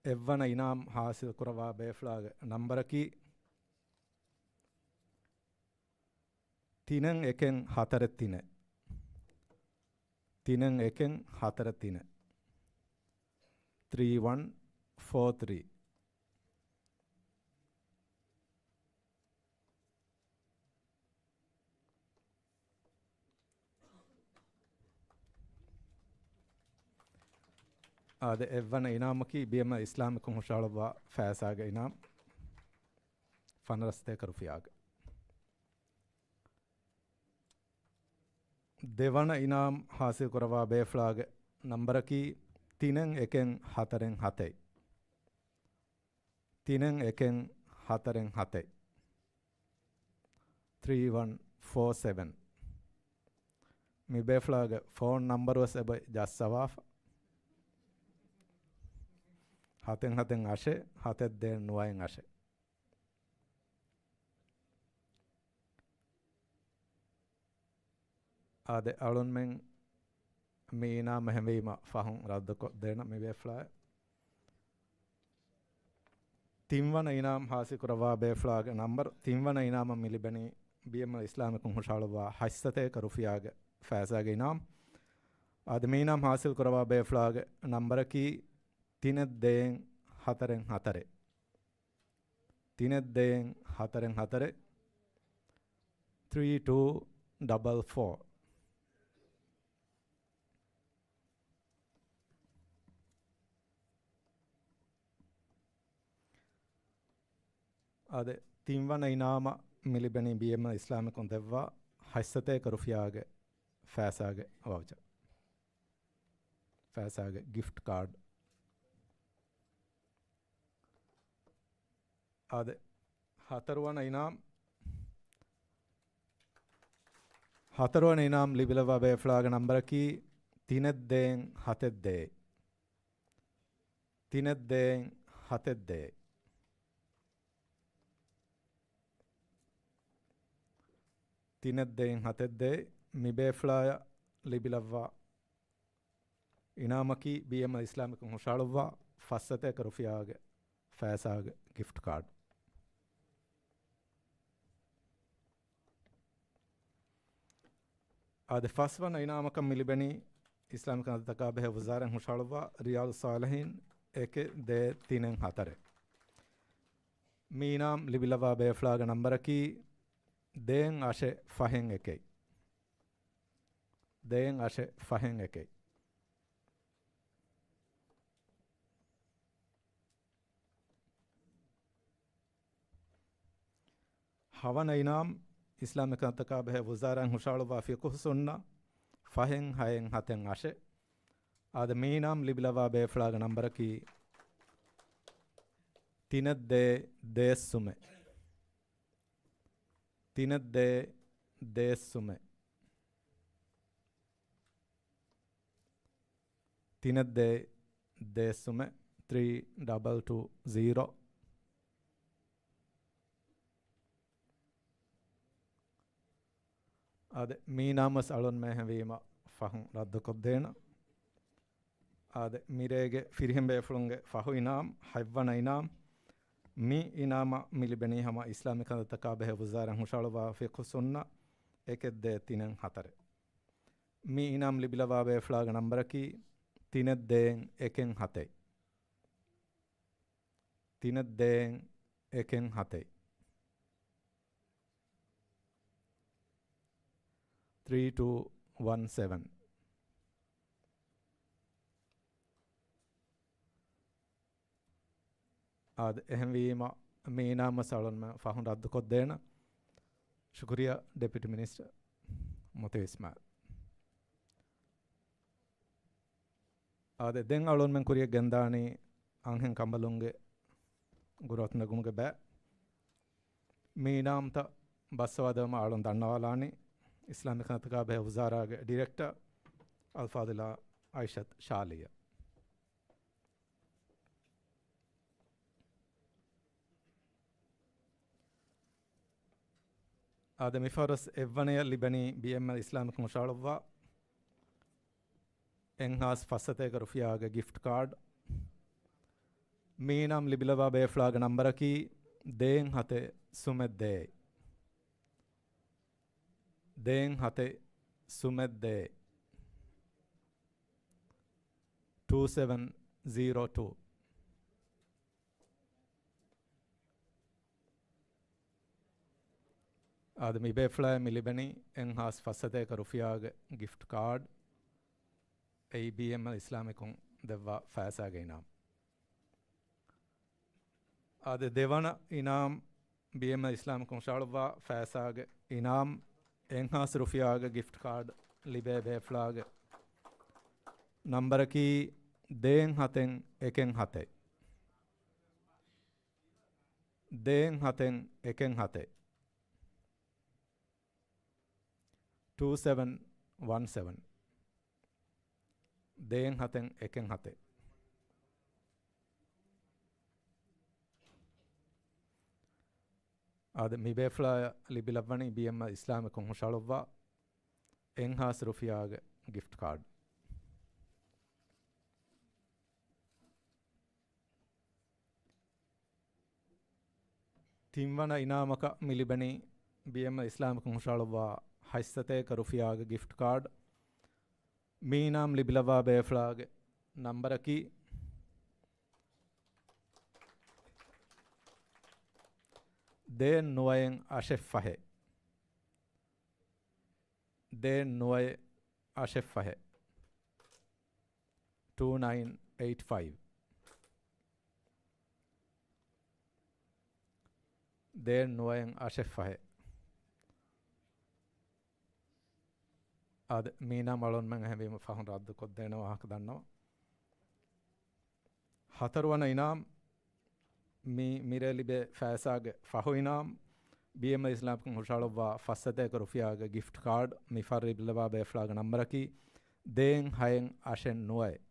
އެއްވަނަ އިނާމް ހާސިލް ކުރައްވާ ބޭފުޅާގެ ނަންބަރަކީ ތިނެއް އެކެއް ހަތަރެއް ތިނެއް. ތިނެއް އެކެއް ހަތަރެއް ތިނެއް. ތްރީ ވަން ފޯ ތްރީ. އާދެ، އެއްވަނަ އިނާމަކީ ބީއެމްއެލް އިސްލާމިކުން ހުށަހަޅުއްވާ ފައިސާގެ އިނާމް ފަނަރަ ސަތޭކަ ރުފިޔާގެ. ދެވަނަ އިނާމް ހާސިލް ކުރައްވާ ބޭފުޅާގެ ނަންބަރަކީ ތިނެއް އެކެއް ހަތަރެއް ހަތެއް. ތިނެއް އެކެއް ހަތަރެއް ހަތެއް. ތްރީ ވަން ފޯ ސެވެން. މި ބޭފުޅާގެ ފޯން ނަންބަރުވެސް އެބަ ޖައްސަވާފަ. ހަތެއް ހަތެއް އަށެއް، ހަތެއް ދޭއް ނުވައެއް އަށެއް. އާދެ، އަޅުންމެން މި އިނާމް އެހެންވީމަ ފަހުން ރައްދުކޮށްދޭނަ މި ބޭފުޅާއަށް. ތިންވަނަ އިނާމް ހާސިލް ކުރައްވާ ބޭފުޅާގެ ނަންބަރު، ތިންވަނަ އިނާމަށް މި ލިބެނީ ބީއެމްއެލް އިސްލާމިކުން ހުށަހަޅުއްވާ ހަތްސަތޭކަ ރުފިޔާގެ ފައިސާގެ އިނާމް. އާދެ، މި އިނާމް ހާސިލް ކުރައްވާ ބޭފުޅާގެ ނަންބަރަކީ ތިނެއް ދޭއް ހަތަރެއް ހަތަރެއް. ތިނެއް ދޭއް ހަތަރެއް ހަތަރެއް. ތްރީ ޓޫ ޑަބަލް ފޯ. އާދެ، ތިންވަނަ އިނާމަށް މި ލިބެނީ ބީއެމްއެލް އިސްލާމިކުން ދެއްވާ ހަތްސަތޭކަ ރުފިޔާގެ ފައިސާގެ ވައުޗަރ. ފައިސާގެ ގިފްޓް ކާޑް. އާދެ، ހަތަރުވަނަ އިނާމް، ހަތަރުވަނަ އިނާމް ލިބިލައްވާ ބޭފުޅާގެ ނަންބަރަކީ ތިނެއް ދޭއް ހަތެއް ދޭއް. ތިނެއް ދޭއް ހަތެއް ދޭއް. ތިނެއް ދޭއް ހަތެއް ދޭއް. މި ބޭފުޅާޔަށް ލިބިލައްވާ އިނާމަކީ ބީއެމްއެލް އިސްލާމިކުން ހުށަހަޅުއްވާ ފަސް ސަތޭކަ ރުފިޔާގެ ފައިސާގެ ގިފްޓް ކާޑް. އާދެ، ފަސްވަނަ އިނާމަކަށް މި ލިބެނީ އިސްލާމިކް ކަންތައްތަކާ ބެހޭ ވުޒާރާއިން ހުށަހަޅުއްވާ ރިޔާޟުއްޞާލިޙީން އެކެއް ދޭއް ތިނެއް ހަތަރެއް. މި އިނާމް ލިބިލައްވާ ބޭފުޅާގެ ނަންބަރަކީ ދޭއް އަށެއް ފަހެއް އެކެއް. ދޭއް އަށެއް ފަހެއް އެކެއް. ހަވަނަ އިނާމް އިސްލާމިކް ކަންތަކާ ބެހޭ ވުޒާރާއިން ހުށަހަޅުއްވާ ފިޤުހު ސުންނަ ފަހެއް ހައެއް ހަތެއް އަށެއް. އާދެ، މި އިނާމް ލިބިލައްވާ ބޭފުޅާގެ ނަންބަރަކީ ތިނެއް ދޭއް ދޭއް ސުމެއް. ތިނެއް ދޭއް ދޭއް ސުމެއް. ތިނެއް ދޭއް ދޭއް ސުމެއް. ތްރީ ޑަބަލް ޓޫ ޒީރޯ. އާދެ، މި އިނާމް ވެސް އަޅުންމެން އެހެންވީމަ ފަހުން ރައްދުކޮށްދޭނަ. އާދެ، މިރޭގެ ފިރިހެން ބޭފުޅުންގެ ފަހު އިނާމް، ހަތްވަނަ އިނާމް. މި އިނާމަށް މި ލިބެނީ ހަމަ އިސްލާމިކް ކަންތައްތަކާ ބެހޭ ވުޒާރާއިން ހުށަހަޅުއްވާ ފިޤުހު ސުންނަ އެކެއް ދޭއް ތިނެއް ހަތަރެއް. މި އިނާމް ލިބިލައްވާ ބޭފުޅާގެ ނަންބަރަކީ ތިނެއް ދޭއް އެކެއް ހަތެއް. ތިނެއް ދޭއް އެކެއް ހަތެއް. ތްރީ ޓޫ ވަން ސެވެން. އާދެ، އެހެންވީމަ، މި އިނާމް ވެސް އަޅުންމެން ފަހުން ރައްދުކޮށްދޭނަ. ޝުކުރިއްޔާ، ޑެޕިއުޓީ މިނިސްޓަރ މުތިއްޔާ އިސްމާއިލް. އާދެ، ދެން އަޅުންމެން ކުރިޔަށް ގެންދާނީ އަންހެން ކަނބަލުންގެ ގުރުއަތު ނެގުމުގެ ބައި. މި އިނާމްތައް ބައްސަވާދެވުމަށް އަޅުން ދަންނަވާލާނީ އިސްލާމިކް ކަންތައްތަކާ ބެހޭ ވުޒާރާގެ ޑިރެކްޓަރ އަލްފާޟިލާ އައިޝަތު ޝާލީއަށް. އާދެ، މިފަހަރު ވެސް އެއްވަނަޔަށް ލިބެނީ ބީއެމްއެލް އިސްލާމިކް ހުށަހަޅުއްވާ އެއްހާސް ފަސްސަތޭކަ ރުފިޔާގެ ގިފްޓް ކާޑް. މި އިނާމް ލިބިލައްވާ ބޭފުޅާގެ ނަންބަރަކީ ދޭއް ހަތެއް ސުމެއް ދޭއް. ދޭއް ހަތެއް ސުމެއް ދޭއް. ޓޫ ސެވެން ޒީރޯ ޓޫ. އާދެ، މި ބޭފުޅާއަށް މި ލިބެނީ އެއްހާސް ފަސްސަތޭކަ ރުފިޔާގެ ގިފްޓް ކާޑް. އެއީ ބީއެމްއެލް އިސްލާމިކުން ދެއްވާ ފައިސާގެ އިނާމް. އާދެ، ދެވަނަ އިނާމް ބީއެމްއެލް އިސްލާމް ކޮން ހުށަހަޅުއްވާ ފައިސާގެ އިނާމް އެއްހާސް ރުފިޔާގެ ގިފްޓް ކާޑް ލިބޭ ބޭފުޅާގެ ނަންބަރަކީ ދޭން ހަތެއް އެކެއް ހަތެއް. ދޭން ހަތެއް އެކެއް ހަތެއް. ޓޫ ސެވެން ވަން ސެވެން. ދޭން ހަތެއް އެކެއް ހަތެއް. އާދެ، މި ބޭފުޅާ ލިބިލައްވަނީ ބީއެމްއެލް އިސްލާމް ކޮން ހުށަހަޅުއްވާ އެއްހާސް ރުފިޔާގެ ގިފްޓް ކާޑް. ތިންވަނަ އިނާމަކަށް މި ލިބެނީ ބީއެމްއެލް އިސްލާމް ކޮން ހުށަހަޅުއްވާ ހަތްސަތޭކަ ރުފިޔާގެ ގިފްޓް ކާޑް. މި އިނާމް ލިބިލައްވާ ބޭފުޅާގެ ނަންބަރަކީ ދޭން ނުވައެއް އަށެއް ފަހެއް. ދޭން ނުވައެއް އަށެއް ފަހެއް. ޓޫ ނައިން އެއިޓް ފައިވް. ދޭން ނުވައެއް އަށެއް ފަހެއް. އާދެ، މީނާ މަޅުންމެން އެހެންވީމަ ފަހުން ރައްދު ކޮށްދޭނެ ވާހަކަ ދަންނަވަން. ހަތަރުވަނަ އިނާމް، މި މިރޭ ލިބޭ ފައިސާގެ ފަހު އިނާމް، ބީއެމްއެލް އިސްލާމް ކޮން ހުށަހަޅުއްވާ ފައްސަތޭކަ ރުފިޔާގެ ގިފްޓް ކާޑް. މި ފަހަރު ލިބިލައްވާ ބޭފުޅާގެ ނަންބަރަކީ ދޭން ހައެއް އަށެއް ނުވައެއް.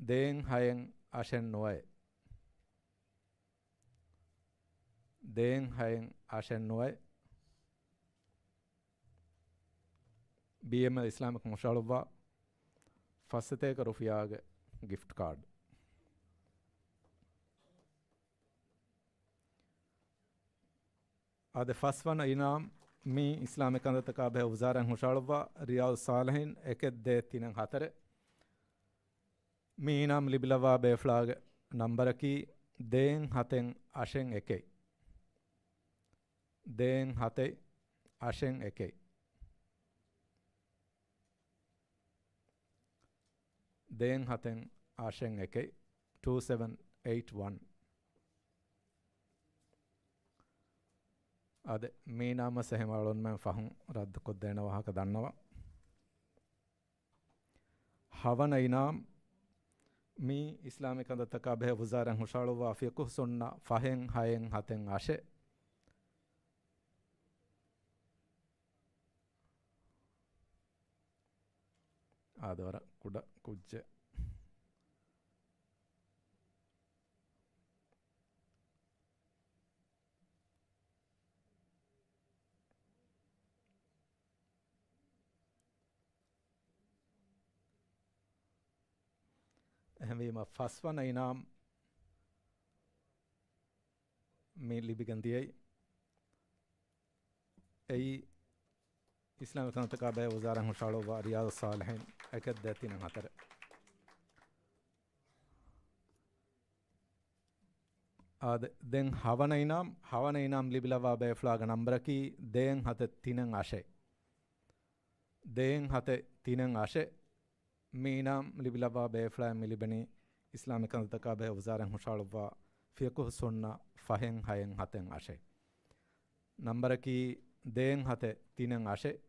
ދޭން ހައެއް އަށެއް ނުވައެއް. ދޭން ހައެއް އަށެއް ނުވައެއް. ބީއެމްއެލް އިސްލާމް ކޮން ހުށަހަޅުއްވާ ފައްސަތޭކަ ރުފިޔާގެ ގިފްޓް ކާޑް. އާދެ، ފަސްވަނަ އިނާމް، މީ އިސްލާމިކް ކަންތައްތަކާ ބެހޭ ވުޒާރަތް ހުށަހަޅުއްވާ ރިޔާޟުއްޞާލިޙީން އެކެއް ދޭއް ތިނެއް ހަތަރެއް. މި އިނާމް ލިބިލައްވާ ބޭފުޅާގެ ނަންބަރަކީ ދޭން ހަތެއް އަށެއް އެކެއް. ދޭން ހަތެއް އަށެއް އެކެއް. ދޭން ހަތެއް އަށެއް އެކެއް. ޓޫ ސެވެން އެއިޓް ވަން. އާދެ، މީނާ މަސް އެހެން އަޅުންމެން ފަހުން ރައްދު ކޮށްދޭނެ ވާހަކަ ދަންނަވަން. ހަވަނަ އިނާމް، މީ އިސްލާމިކް ކަންތައްތަކާ ބެހޭ ވުޒާރަތް ހުށަހަޅުއްވާ ފިޤުހު ސުންނަ ފަހެއް ހައެއް ހަތެއް އަށެއް. އާދެ، ވަރަށް ކުޑަ ކުއްޖެއް. އެހެންވީމަ، ފަސްވަނަ އިނާމް މި ލިބިގެން ދިޔައީ. އެއީ، އިސްލާމިކް ކަންތައްތަކާ ބެހޭ ވުޒާރަތް ހުށަހަޅުއްވާ ރިޔާޟުއްޞާލިޙީން އެކެއް ދޭއް ތިނެއް ހަތަރެއް. އާދެ، ދެން ހަވަނަ އިނާމް، ހަވަނަ އިނާމް ލިބިލައްވާ ބޭފުޅާގެ ނަންބަރަކީ ދޭން ހަތެއް ތިނެއް އަށެއް. ދޭން ހަތެއް ތިނެއް އަށެއް. މި އިނާމް ލިބިލައްވާ ބޭފުޅާއަށް މި ލިބެނީ އިސްލާމިކް ކަންތައްތަކާ ބެހޭ ވުޒާރަތް ހުށަހަޅުއްވާ ފިޤުހު ސުންނަ ފަހެއް ހައެއް ހަތެއް އަށެއް. ނަންބަރަކީ ދޭން ހަތެއް ތިނެއް އަށެއް.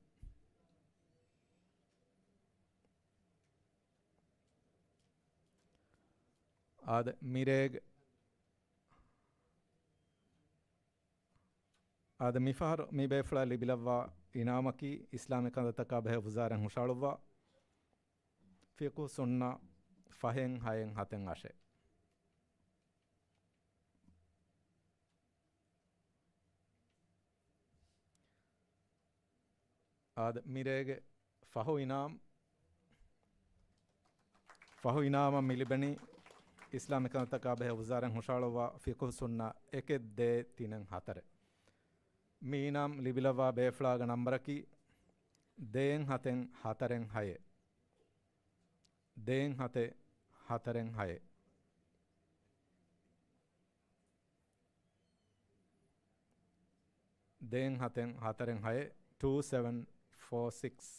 އާދެ، މިރޭގެ، އާދެ، މިފަހަރު މި ބޭފުޅާ ލިބިލައްވާ އިނާމަކީ އިސްލާމިކް ކަންތައްތަކާ ބެހޭ ވުޒާރަތް ހުށަހަޅުއްވާ ފިޤުހު ސުންނަ ފަހެއް ހައެއް ހަތެއް އަށެއް. އާދެ، މިރޭގެ ފަހު އިނާމް، ފަހު އިނާމަށް މި ލިބެނީ އިސްލާމިކް ކަންތައްތަކާ ބެހޭ ވުޒާރަތް ހުށަހަޅުއްވާ ފިޤުހު ސުންނަ އެކެއް ދޭއް ތިނެއް ހަތަރެއް. މި އިނާމް ލިބިލައްވާ ބޭފުޅާގެ ނަންބަރަކީ ދޭން ހަތެއް ހަތަރެއް ހައެއް. ދޭން ހަތެއް ހަތަރެއް ހައެއް. ދޭން ހަތެއް ހަތަރެއް ހައެއް، ޓޫ ސެވެން ފޯ ސިކްސް.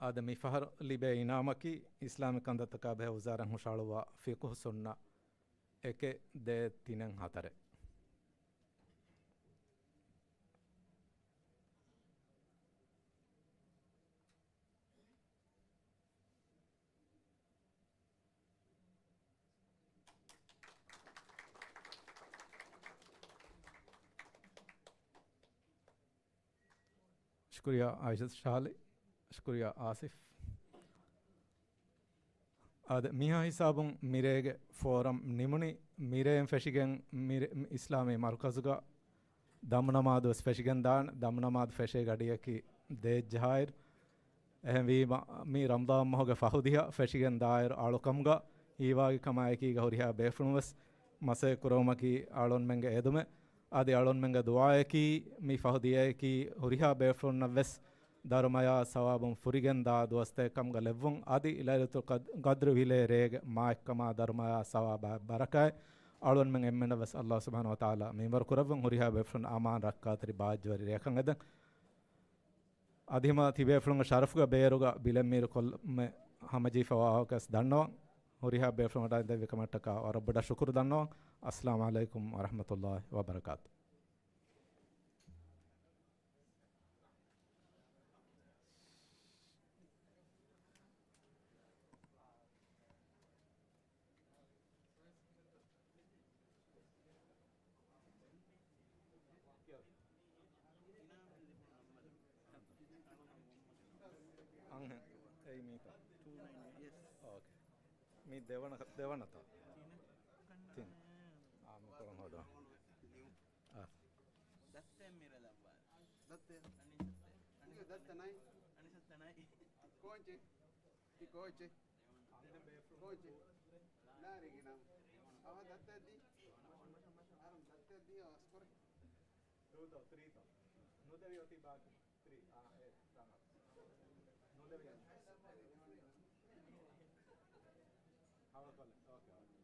އާދެ، މިފަހަރު ލިބޭ އިނާމަކީ އިސްލާމީ ކަންތައްތަކާ ބެހޭ ވުޒާރަތް ހުށަހަޅުއްވާ ފިޤުހު ސުންނަ އެކެއް ދޭއް ތިނެއް ހަތަރެއް. ޝުކުރިއްޔާ އާއިޝަތު ޝާލި، ޝުކުރިއްޔާ އާސިފް. އާދެ، މިހާ ހިސާބުން މިރޭގެ ފޯރަމް ނިމުނީ. މިރޭން ފެށިގެން މިރޭ، އިސްލާމީ މަރުކަޒުގަ ދަމުނަމާދު ވެސް ފެށިގެން ދާނެ. ދަމުނަމާދު ފެށޭ ގަޑިއަކީ ދޭއްޖަހާއިރު. އެހެންވީމަ، މި ރަމަޟާން މަހުގެ ފަހު ދިހަ ފެށިގެން ދާއިރު އަޅުކަމުގަ ހީވާގި ކަމާ އެކީގަ ހުރިހާ ބޭފުޅުން ވެސް މަސައްކަތް ކުރެވުމަކީ އަޅުންމެންގެ އެދުމެއް. އަދި އަޅުންމެންގެ ދުޢާއަކީ މި ފަހު ދިޔައަކީ ހުރިހާ ބޭފުޅުންނަށް ވެސް ދަރުމަޔާ ސަވާބުން ފުރިގެން ދާ ދުވަސްތަކެއް ކަމުގަ ލެއްވުން. އަދި ލައިލަތުލް ޤަދް، ޤަދްރު ވިލޭ ރޭގެ މާތްކަމާ ދަރުމަޔާ ސަވާބާ ބަރަކާތް އަޅުންމެން އެންމެންނަށް ވެސް ﷲ ސުބްޙާނަހޫ ވަތަޢާލާ މިންވަރު ކުރެއްވުން. ހުރިހާ ބޭފުޅުން އަމާން ރައްކާތެރި ބާއްޖަވެރި ރެއަކަށް އެދެން. އަދި ހަމަ ތިބޭފުޅުންގެ ޝަރަފުގެ ބޭރުގަ ބިލެއް މީރު ކޮށްލުމެއް ހަމަޖެހިފައިވާކަސް ދަންނަވަން. ހުރިހާ ބޭފުޅުން ވަޑައިދެއްވި ކަމަށްޓަކާ ވަރަށް ބޮޑަށް ޝުކުރު ދަންނަވަން. އައްސަލާމު ޢަލައިކުމް ވަރަޙްމަތުﷲ ވަބަރަކާތު. އަންހެން. އެއީ މީތަ؟ އޯކޭ. މީ ދެވަނަ، ދެވަނަތަ؟ ތިން. އާ، މިކޮޅުން ހޯދާ. އާ. ދައްތައެއް މިރަލައްވާ. ދައްތައެއް؟ އަނިސައްތަ. އަނިސައްތަ ނައި. އަނިސައްތަ ނައި. ކޯއްޗެއް؟ ތި ކޯއްޗެއް؟ ކޯއްޗެއް؟ ލާރިގިނަ. އަވަ ދައްތައެއް ދީ. އަރަން ދައްތައެއް ދީ އަވަސް ކުރެ. ޓޫތޯ، ތްރީތޯ. ނުދެވި އޮތީ ބާކީ. ތްރީ. އާ، އެ، ތަމާމް. ނުދެވި. ހަވަ ކޮށްލެ. އޯކޭ، އޯކޭ.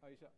އައިޝާ،